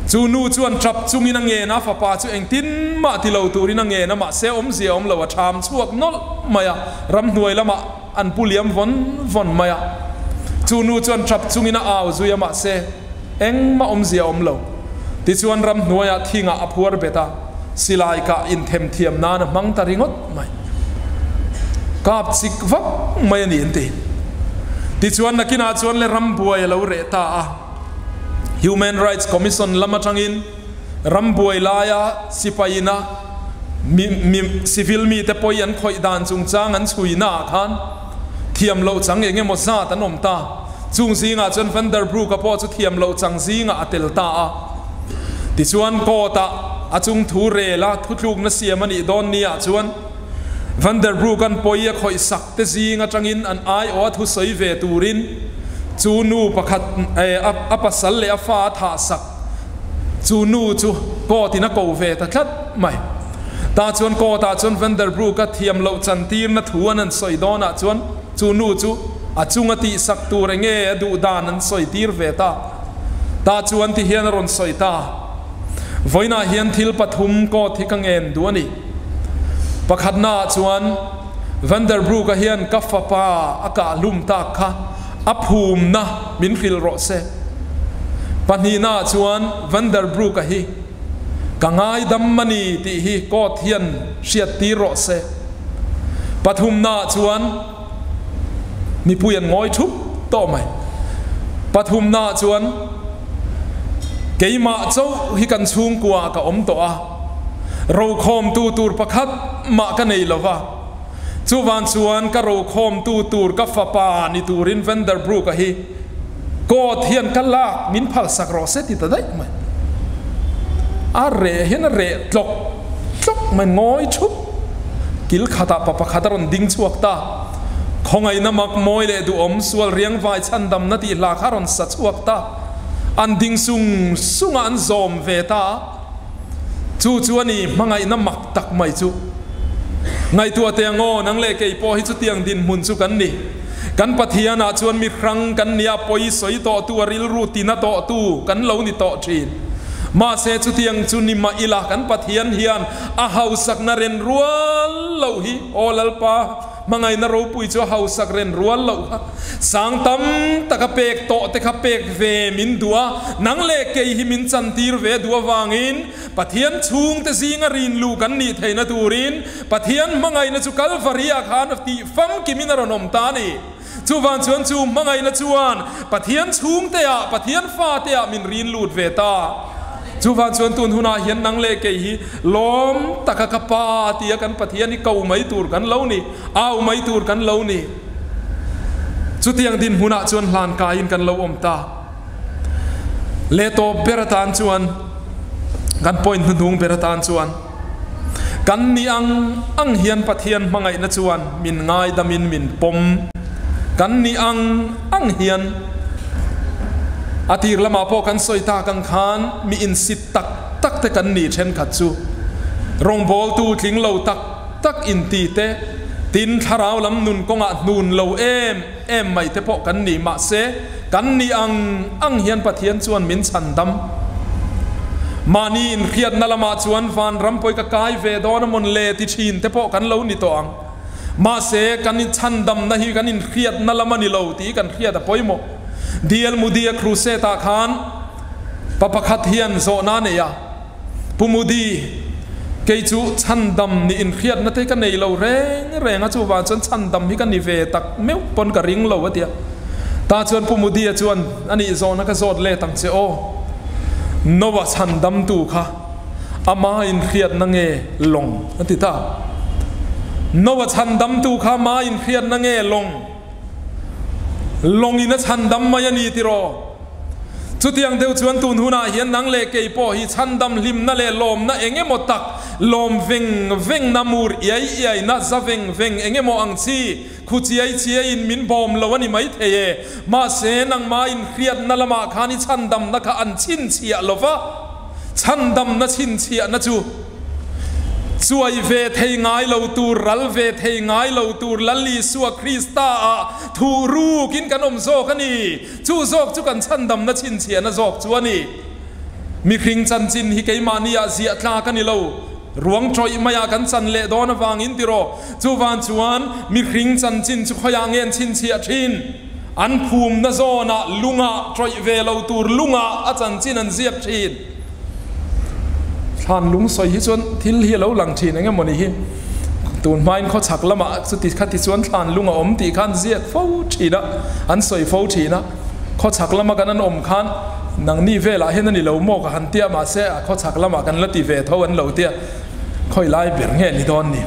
Chu nu chuan tap chungin a ngen a, fapa chu engtin mah ti lo turin a ngen a, mahse awmzia awm lo, a tham chhuak nawlh mai a, ramhnuai lamah an pu liam vawn vawn mai a. Chu nu chuan tap chungin a au zui a, mahse engmah awmzia awm lo. Tichuan ramhnuaiah thingah a phuar bet a, silai kah inthemthiam nan a hmang ta ringawt mai. Kap chik vak mai a ni an ti. Tichuan nakinah chuan le rambuai a lo reh ta a. Human Rights Commission lam atangin rambuai laia sipaina mi mi civil mite pawi an khawih dan chungchang an chhuina ah khan thiam loh chang eng emaw zat an awm ta. Chung zingah chuan Van der Broek-a pawh chu thiam loh chang zingah a tel ta a. Tichuan court-ah a chung thu rel a thutlukna siam a nih dawn niah chuan Van der Broek-a'n pawi a khawih sak te zing atangin an aiawh a thusawi ve turin chu nu pakhat a pasal leh a fa a thah sak chu nu chu court-in a ko ve ta tlat mai. Tah chuan court-ah chuan Van der Broek-a thiam loh chantirna thu an han sawi dawnah chuan Chu nu chu a chunga tihsak tur enge a duh dan an sawi tir ve ta. Tah chuan ti hian a rawn sawi ta. Vawiinah hian thil pathum court hi ka ngen duh a ni. Pakhatnaah chuan Van der Broek-a hian ka fapa a kah hlum tak kha a phumna min hrilh rawh se. Pahnihnaah chuan Van der Broek-a hi Ka ngaidam a ni tih hi court hian hriat tir rawh se. Pathumnaah chuan mipui an ngawi thup tawh mai. Pathumnaah chuan keimah chauh hi kan chhungkuaah ka awm tawh a, rokhawmtu tur pakhat mah ka nei lo va. Chuvang chuan ka rokhawmtu tur ka fapa ni turin Vanderbroek-a hi court hian ka lak min phalsak rawh se ti ta daih mai. A reh hian a reh tlawk tlawk mai, ngawi thup. Kil khatah pa pakhat a rawn ding chhuak ta. Khawngaihna mak mawi leh duhawm sual riangvai chhandamna tih hla kha a rawn sa chhuak ta. An ding sung sung a, an zawm ve ta a. Chu chu a ni hmangaihna mak tak mai chu. Ngaihtuah teh ang aw, nang leh kei pawh hi chutiang dinhmun chu kan ni. Kan Pathianah chuan mi hrang kan nia pawi sawi tawhtu a rilru tina tawhtu kan lo ni tawh thin. Mahse chutiang chu ni mah ila kan Pathian hian a hausakna ren rual loh hi aw Lalpa, Hmangaihna ropui chu a hausak ren rual loh kha sang tam taka pek tawh te kha pek ve min duh a, nang leh kei hi min chantir ve duh avangin Pathian chhungte zinga rinlu kan nih theihna turin Pathian hmangaihna chu Kalvaria khan tih famkimin a rawn awm ta a ni. Chuvang chuan chu hmangaihna chuan Pathian chhungteah, Pathian fateah min rin lut ve ta. Chuvang chuan tun hunah hian nang leh kei hi lawm taka ka Pa tia kan Pathian hi ko mai tur kan lo ni, au mai tur kan lo ni. Chutiang dinhmunah chuan hlan kaiin kan lo awm ta. Leh tawp ber atan chuan kan point hnuhnung ber atan chuan kan ni ang ang hian Pathian hmangaihna chuan min ngaidamin min pawm. Kan ni ang ang hian a tir lamah pawh kan sawi tak ang khan mi insit tak tak te kan ni thenkhat chu rawngbawltu tling lo tak tak inti te, tin thlarau lam nun kawngah hnun lo em em mai te pawh kan ni. Mahse, kan ni ang ang hian Pathian chuan min chhan dam. Mahni inhriatna lamah chuan vanram pawi ka kai ve dawn a mawn le ti thin te pawh kan lo ni tawh ang. Mahse, kan inchhandamna hi kan inhriatna lam a ni lo tih kan hriat a pawimawh. DL Modi-a crusade-ah khan pa pakhat hian zawhna a nei a, Pu Modi, kei chu chhandam nih inhriatna te ka nei lo reng reng a, chuvang chuan chhandam hi ka ni ve tak meuh pawn ka ring lo a ti a. Tah chuan Pu Modi-a chuan, A nih zawhna ka zawt let ang che aw, Noah chhandamtu kha Ama inhriatna nge lawng? a ti ta. Noah chhandamtu kha ama inhriatna nge lawng? Lawngin a chhandam mai a ni tiraw? Chutiang deuh chuan tun hunah hian nang leh kei pawh hi chhandam hlimna leh lawmna eng emaw tak, lawm veng vengna, mur iai iaina, za veng veng eng emaw ang chi, khu chiai chiaiin min bawm lo a ni maithei e. Mahse, nangmah inhriatna lamah khan i chhandamna kha an chhinchhiah lo va, chhandamna chhinchhiahna chu chuai ve thei ngai lo tur, ral ve thei ngai lo tur Lal Isua Krista-ah thuh rukin kan awm zawk a ni. Chu zawk chu kan chhandamna chhinchhiahna zawk chu a ni. Mihring chanchin hi keimahniah ziah tlak a ni lo. Ruang tawih maiah kan chan leh dawn avangin tiraw? Chuvan chuan mihring chanchin chu khawiah nge an chhinchhiah thin? An phumna zawnah lungah tawih ve lo tur lungah a chanchin an ziak thin. Thlan lung sawi hi chuan thil hi a lo lang thin eng emawni hi. Tun hmain khawchhak lamah chuti khati chuan thlan lung a awm tih kha an ziak fo thin a, an sawi fo thin a. Khawchhak lama kan an awm khan nangni velah hian a ni lo maw ka han tia mahse a khawchhak lamah kan la ti ve tho an lo tia khawi lai ber nge ni dawn ni.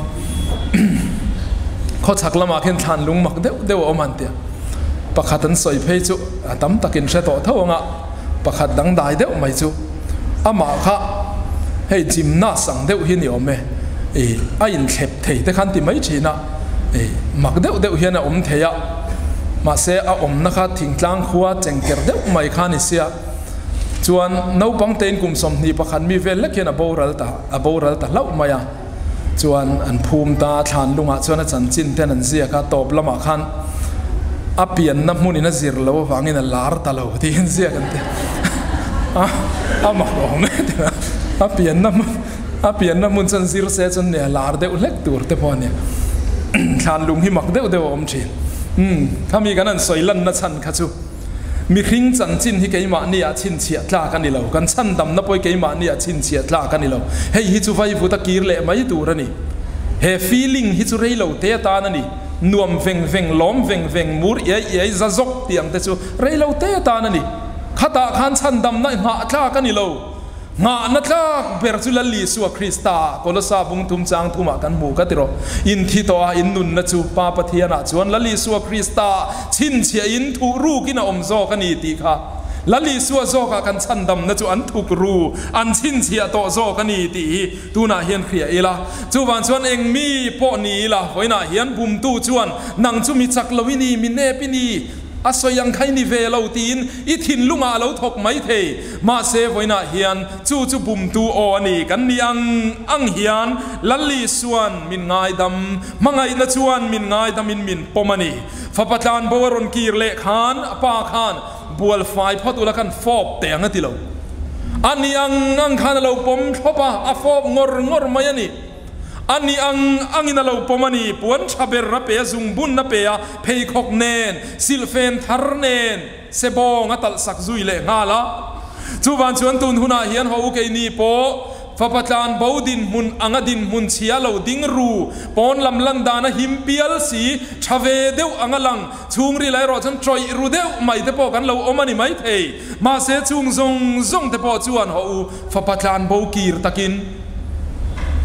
Khawchhak lamah khian thlan lung mak deuh deuh a awm han tia pakhat an sawi phei chu a tam takin hre tawh tho anga pakhat dangdai deuh mai chu amah kha hei gymnast ang deuh hi ni awm e ih a inthlep thei te khan ti mai thin a ih mak deuh deuh hian a awm thei a mahse a awmna kha thingtlang khua chengker deuh mai kha ni sia chuan naupang tein kum 21 mi vel lek hian a boral ta a boral ta hlauh mai a chuan an phum ta thlan lungah chuan a chanchin ten an ziak a tawp lamah khan a pianna hmunin a zir lo avangin a lar ta lo tiin ziak an ti a a mak awm e a pianna hmun A pianna hmun chuan zir se chuan nia lar deuh hlek tur te pawh a nia. Thlan lung hi mak deuh deuh a awm thin. Umm, khami kan han sawi lanna chhan kha chu mihring chanchin hi keimahnia chhinchhiah tlak a ni lo, kan chhandamna pawh hi keimahnia chhinchhiah tlak a ni lo. Hei hi chu vaivut a kir leh mai tur a ni. He feeling hi chu rei lo te atan a ni. Nuam veng veng, lawm veng veng, mur iai iai, za zawk tih ang te chu rei lo te atan a ni. Khatah khan chhandamna i nghah tlak a ni lo. Nghahna tlak ber chu Lal Isua Krista, Kolosa bung thum chang thumah kan hmu ka ti rawh. In thi tawh a, in nunna chu Pa Pathianah chuan Lal Isua Krista chhinchhiahin thuh rukin a awm zawk a ni tih kha. Lal Isua zawkah kan chhandamna chu an thuk ru, an chhinchhiah tawh zawk a ni tih hi tunah hian hria ila. Chuvang chuan eng mi pawh ni ila, vawiinah hian bumtu chuan nang chu mi chak lo i ni, mi nep i ni, a sawi ang kha i ni ve lo tiin i thinlungah a lo thawk mai thei. Mahse vawiinah hian chu chu bumtu aw a ni. Kan ni ang ang hian Lalli suan min ngaidam, hmangaihna chuan min ngaidamin min pawm a ni. Fapa tlanbo a rawn kir leh khan a pa khan bual fai phawt ula khan fawp teh ang a ti lo. A ni ang ang khan a lo pawm thlawp a, a fawp ngawr ngawr mai a ni. A ni ang angin a lo pawm a ni. Puan tha ber a pe a, zungbun a pe a, pheikhawk nen, silhfen thar nen, Sebawng a talh sak zui leh nghal a. Chuvan chuan tun hunah hian ho keini pawh fapa tlan bo dinhmun anga dinhmun chhia lo ding ru, pawn lam lan dan a him pial si, tha ve deuh anga lang, chhungril erawh chuan tawih ru deuh mai te pawh kan lo awm a ni maithei. Mahse chung zawng zawng te pawh chuan ho u fapa tlan bo kir takin,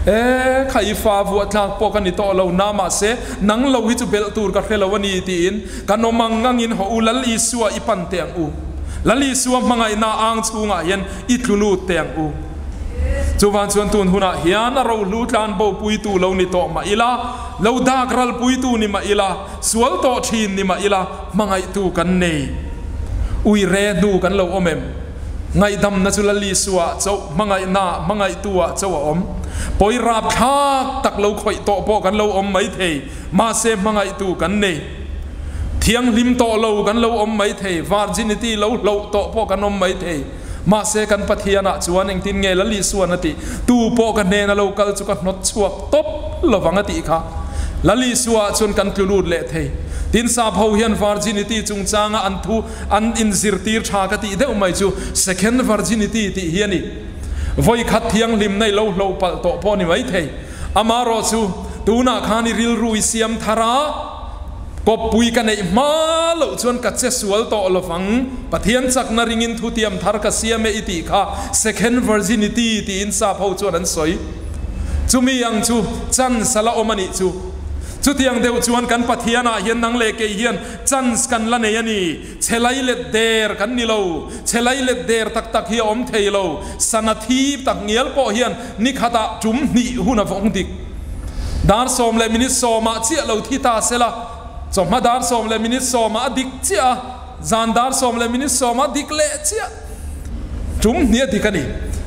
E, kha i fa vuah tlak pawh ka ni tawh lo na, mahse nang lo hi chu belh tur ka hre lo a ni tiin kan awm ang angin haw u Lal Isua i pan teh ang u. Lal Isua hmangaihna ang chhungah hian i tlu lut teh ang u. Chuvang chuan tun hunah hian a rohlu tlan bo puitu lo ni tawh mah ila, lo dak ral puitu ni mah ila, sual tawh thin ni mah ila, hmangaihtu kan nei. Ui re hnu kan lo awm em? Ngaihdamna chu Lal Isua chauh, hmangaihna, hmangaihtu-ah chauh a awm. Pawi rapthlak tak lo khawih tawh pawh kan lo awm mai thei, mahse hmangaihtu kan nei. Thianghlim tawh lo kan lo awm mai thei, virginity lo hloh tawh pawh kan awm mai thei, mahse kan Pathianah chuan engtin nge Lal Isua'n a tih? Tu pawh ka hnena lo kal chu ka hnawt chhuak tawp lovang a tih kha. Lal Isuaah chuan kan tlu lut leh thei. Tin, sap ho hian virginity chungchanga an thu An inzirtir tha ka tih deuh mai chu second virginity tih hi a ni. Vawi khat thianghlim na i lo hloh palh tawh pawh a ni maithei. Amarawh chu tunah khan i rilru i siam thar a, kawppui ka neih hma loh chuan ka che sual tawh lovang, Pathian chakna ringin thutiam thar ka siam e i tih kha second virginity tiin sap ho chuan an sawi. Chumi ang chu chance a la awm a nih chu. Chutiang deuh chuan kan Pathianah hian nang leh kei hian chance kan la nei a ni. Chhe lai let der kan ni lo. Chhe lai let der tak tak hi a awm thei lo. Sana thi tak ngial pawh hian ni khatah tum hnih hun a vawng dik. Dar sawm leh minute sawmah chiah lo thi ta se la, chawhma dar sawm leh minute sawmah a dik chiah a, zan dar sawm leh minute sawmah a dik leh chiah. Tum hnih a dik a ni.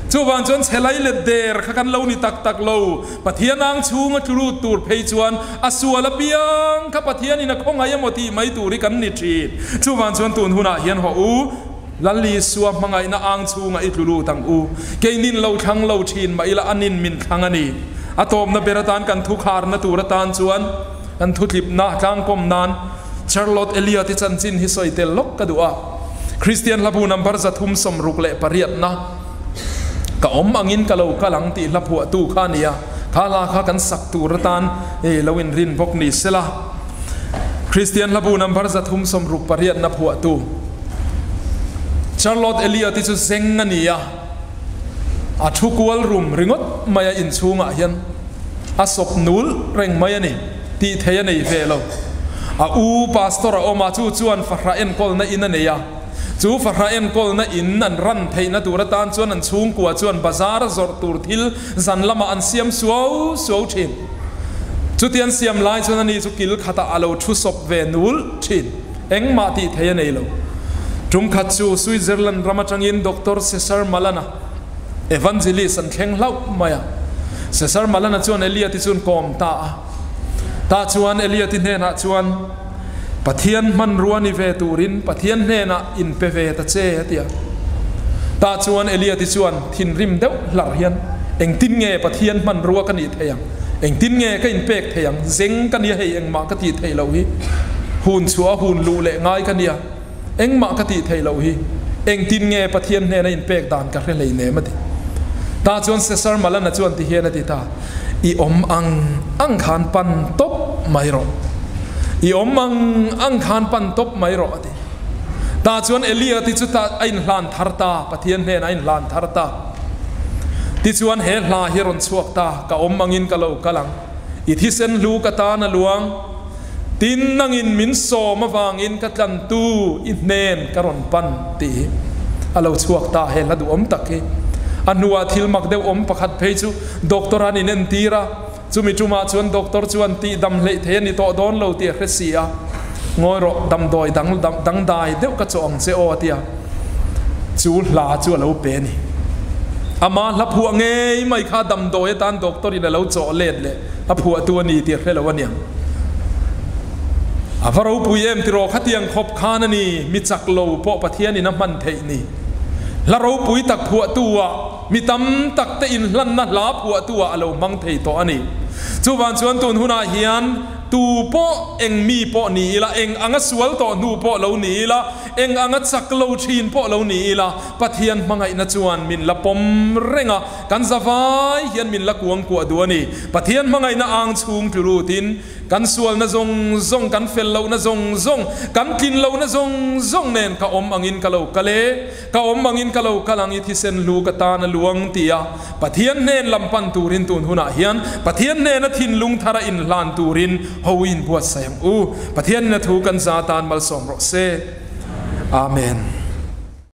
Chuvang chuan chhe lai let der kha kan lo ni tak tak lo. Pathian ang chhung a tlu lut tur phei chuan a sual apiang kha Pathianin a khawngaih emaw tih mai tur hi kan ni thin. Chuvang chuan tun hunah hian haw u, Lal Isua hmangaihna ang chhungah i tlu lut ang u. Keinin lo thlang lo thin mah ila anin min thlang a ni. A tawpna ber atan kan thu kharna tur atan chuan kan thutlipna tlangkawm nan Charlotte Elliot-i chanchin hi sawi tel lawk ka duh a. Kristian hlabu number 368 na ka awm angin ka lo kal ang tih hla phuahtu kha a ni a, kha hla kha kan sak tur atan lo inrin bawk ni sela. Kristian hlabu number 368 na phuahtu Charlotte Elliot-i chu zeng a ni a, a thu kual rum ringawt mai a inchhungah hian a sawp nul reng mai a ni tih thei a nei ve lo. A u pastor a awm a, chu chuan fahrah enkawlna in a nei a. Chu fahrah enkawlna in an ran theihna tur atan chuan an chhungkua chuan bazar zawrh tur thil zan lamah an siam suau suau thin. Chuti an siam lai chuan ani chu kil khatah a lo thu sawp ve nul thin. Engmah tih thei a nei lo. Tum khat chu Switzerland ram atangin Doctor Cesar Malana, Evangelist an thleng hlauh mai a. Cesar Malana chuan Eliot-i chu an kawm ta a. Tah chuan Eliot-i hnenah chuan, Pathian hmanrua ni ve turin Pathian hnenah in pe ve ta che, a ti a. Tah chuan Eliot-i chuan thinrim deuh hlarh hian, Engtin nge Pathian hmanrua ka nih theih ang? Engtin nge ka inpek theih ang? Zeng ka nia hei engmah ka tih theih loh hi. Hun chhuah a hun luh leh ngai ka nia. Engmah ka tih theih loh hi. Engtin nge Pathian hnena inpek dan ka hre hlei nem a ti. Tah chuan Cesar Malana chuan ti hian a ti ta, I awm ang ang khan pan tawp mai rawh. I awm ang ang khan pan tawp mai rawh a ti. Tah chuan Elia ti chu ta a inhlan thar ta, Pathian hnenah a inhlan thar ta. Tichuan he hla hi a rawn chhuak ta, Ka awm angin ka lo kal ang. I thisen hlu ka tan a luang. Tin, nangin min sawm avangin ka tlantu i hnen ka rawn pan tih hi a lo chhuak ta. He hla duhawm tak hi a hnuah thil mak deuh awm pakhat phei chu doctor an inentir a, chumi tumah chuan doctor chuan tih dam hleih thei a ni tawh dawn lo tih a hre si a, Ngawi rawh, damdawi dang dangdai deuh ka chawh ang che aw a ti a, chu hla chu a lo pe a ni. Ama hla phuah ngei mai kha damdawi atan doctor in a lo chawh let leh. A phuahtu a ni tih a hre lo a niang. A va ropui em tiraw khatiang khawp khan a ni, mi chak lo pawh Pathianin a hman theih ni. Hla ropui tak phuahtu ah, mi tam tak te inhlanna hla phuahtu ah a lo hmang thei tawh a ni. Chuvang chuan tun hunah hian tu pawh eng mi pawh ni ila, eng anga sual tawh hnu pawh lo ni ila, eng anga chak lo thin pawh lo ni ila, Pathian hmangaihna chuan min la pawm reng a, Kan zavai hian min la kuang kuah duh a ni. Pathian hmangaihna ang chhung tlu lutin kan sualna zawng zawng, kan fel lohna zawng zawng, kan tlin lohna zawng zawng nen ka awm angin ka lo kal e, ka awm angin ka lo kal ang i thisen hlu ka tan a luang ti a Pathian hnen lam pan turin tun hunah hian Pathian hnena thinlung thara inhlan turin ho in buatsaih ang u. Pathianin a thu kan za tan malsawm rawh se. Amen.